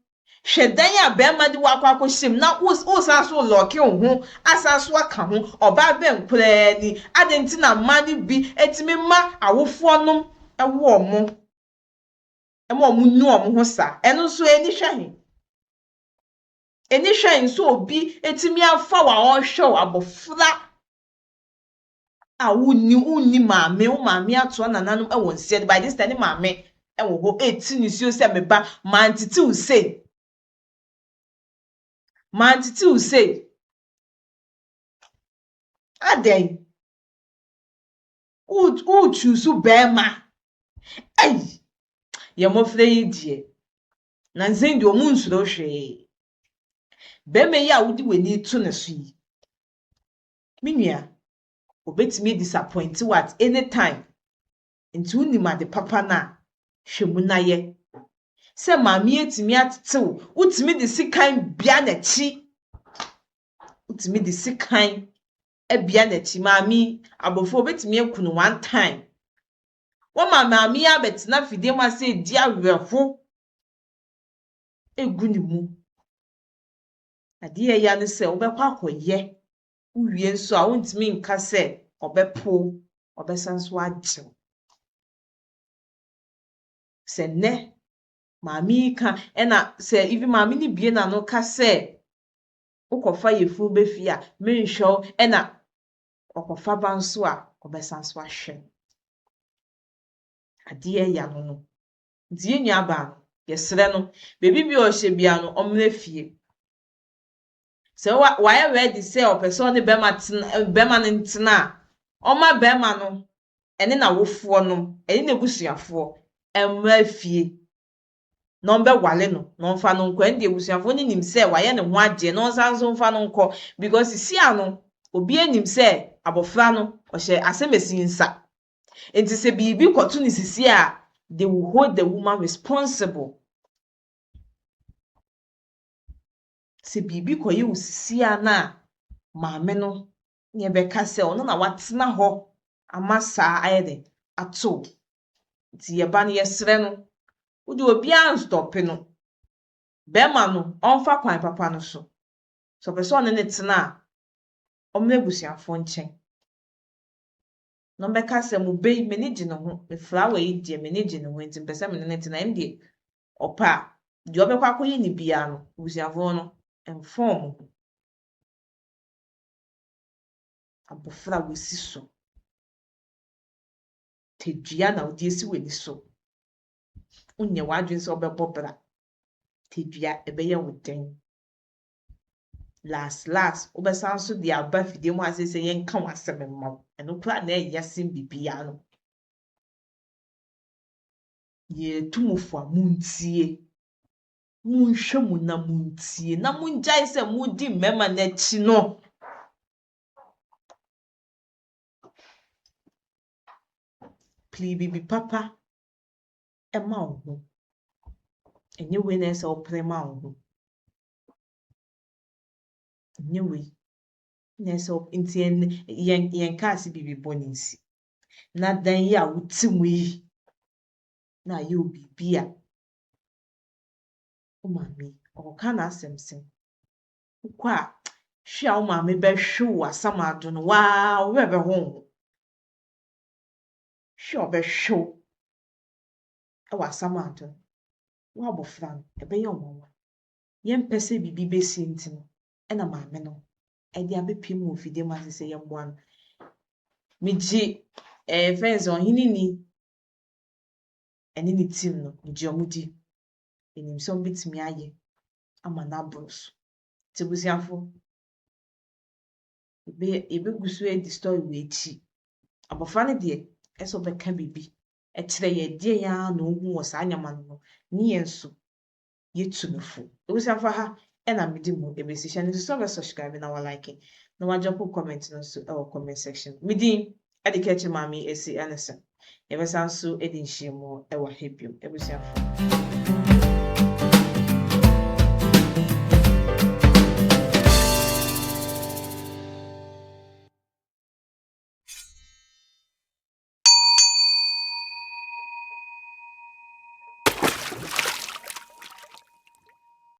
Hwɛ dan a barima de wo akɔ akɔhyɛ mu na wosan so relɔɔke wo ho asan so aka ho, ɔbaa bɛn koraa ni? Adɛn nti na mmaa no bi tumi ma awofoɔ nom wo wɔn ma wɔn nu wɔn ho saa? Ɛno nso ani hwɛ he? Ani hwɛ he sɛ obi atumi afa wo a ɔrehwɛ wo abɔfra a wonni wonni maame, wo maame atoa nananom wɔ nseɛ de, by this time ne maame wɔ hɔ reti nisuo sɛ me ba mantete wo sei, mantete wo sei, adɛn wochuusu bɛrima, ei yɛn mmɔfra yi deɛ nansa yi deɛ wɔn nsuro hwee, bɛrima yi a wode w'ani to ne so yi, Me nua, obetumi adisapɔinte wo at any time, nti wonim ade papa no a, hwɛ mu na yɛ. Sɛ maame yi atumi atete wo, wotumi de sekan bia n'akyi, wotumi de sekan bia n'akyi, maame yi, abɔfra obetumi aku no one time. Wɔma maame yi abɛtena fidie mu ase redi awerɛho egu ne mu. Adeɛ a ɛya ne sɛ wobɛkɔ akɔyɛ, wowie nso a wontumi nka sɛ ɔbɛpo wo, ɔbɛsan nso agye wo. Sɛ nnɛ maame yi ka, ɛna sɛ even maame no bue n'ano ka sɛ wokɔfa yafunu ba fie a menhwɛ wo, ɛna ɔkɔfa ba nso a ɔbɛsan nso ahwɛ no. Adeɛ a ɛya no no. Nti yɛn nuabaa no, yɛsrɛ no, baabi biara a ɔhyɛ biara no, ɔmmra fie. Sɛ wa wayɛ ready sɛ ɔpɛ sɛ ɔne bɛrima tena bɛrima no ntena a, ɔmma bɛrima no ɛne n'awofoɔ nom ɛne n'abusuafoɔ mmra fie na ɔmbɛwale no na ɔmfa no nkɔ. Ɛnde abusuafoɔ no nim sɛ wayɛ ne ho adeɛ na ɔnsan nso mfa no nkɔ because sisi ano obiara nim sɛ abɔfra no ɔhyɛ asɛmasi nsa. Nti sɛ biribi kɔto no sisi a, they will hold the woman responsible. Sɛ biribi kɔyɛ wo sisi a na maame no na ɛbɛka sɛ ɔno na watena hɔ ama saa ayɛ dɛn ato wo. Nti yɛba no yɛsrɛ no, wode obiara nstɔpe no. Bɛrima no ɔmfa kwan papa no so. Sɛ ɔpɛ sɛ ɔne no tena a, ɔmmra abusuafoɔ nkyɛn. Na ɔbɛka sɛ, Mo ba yi, m'ani gye ne ho, me flower yi deɛ, m'ani gye ne ho, enti mepɛ sɛ me ne no tena. Ɛno deɛ, ɔpɛ a, deɛ ɔbɛkɔ akɔyɛ no biara no, abusuafoɔ no, ɛmfa wɔn ho. Abɔfra a wasi so, tadua na wode asi w'ani so. Wonyɛ w'adwene sɛ wobɛbɔ bra. Tadua, ɛbɛyɛ wo dɛn? Last last, wobɛsan nso de aba afidie mu ase sɛ yɛnka w'asɛm mma wo. Ɛno koraa na ɛyɛ sen biribiara no. Yɛretu mo fo a, montie. Monhwɛ mu na montie, na mongyae sɛ modi mmarima no akyi no. Pili biribi papa ma wo ho. Ɛnyɛ wei na ɛsɛ sɛ wopere ma wo ho. Ɛnyɛ wei na ɛsɛ sɛ nti yɛn yɛn yɛnkaa sɛ biribi bɔne nsi. Na dan yi a wote mu yi na ayɛ wo biribi a, wo maame yi, ɔkɔka n'asɛm sɛn? Wokɔ a, hwe a wo maame bɛhwe wo asamado no, waa wo werɛ bɛho wo ho. Hwe a ɔbɛhwe wo wɔ asamado no, wo abɔfra no, ɛbɛyɛ wo nwanwa. Yɛmpɛ sɛ biribi bɛsi nti no, ɛna maame no de abɛpiem wɔ fidie mu ase sɛ yɛmmoa no. Megye ɛɛ fɛn sɛ ɔhene ni ɛne ne team no, megye wɔn di. Menim sɛ wɔbɛtumi ayɛ ama no aboro so. Nti abusuafoɔ, Yɛbɛ yɛbɛgu so adi story wei akyi. Abɔfra no deɛ, ɛsɛ sɛ ɔbɛka biribi kyerɛ yɛn deɛn ara na ɔhu wɔ saa nneɛma no ho ne yɛn nso yɛtu no fo. Abusuafo ha ɛna mede mu ɛbɛsi. Hyɛ no nso sɛ wobɛ subscribe na wa like na wa drop comment no nso ɛwɔ comment section. Me din ɛde Kɛkye Maame Esi Anderson. Yɛbɛsan so adi nhyiamu ɛwɔ ha bio. Abusuafo.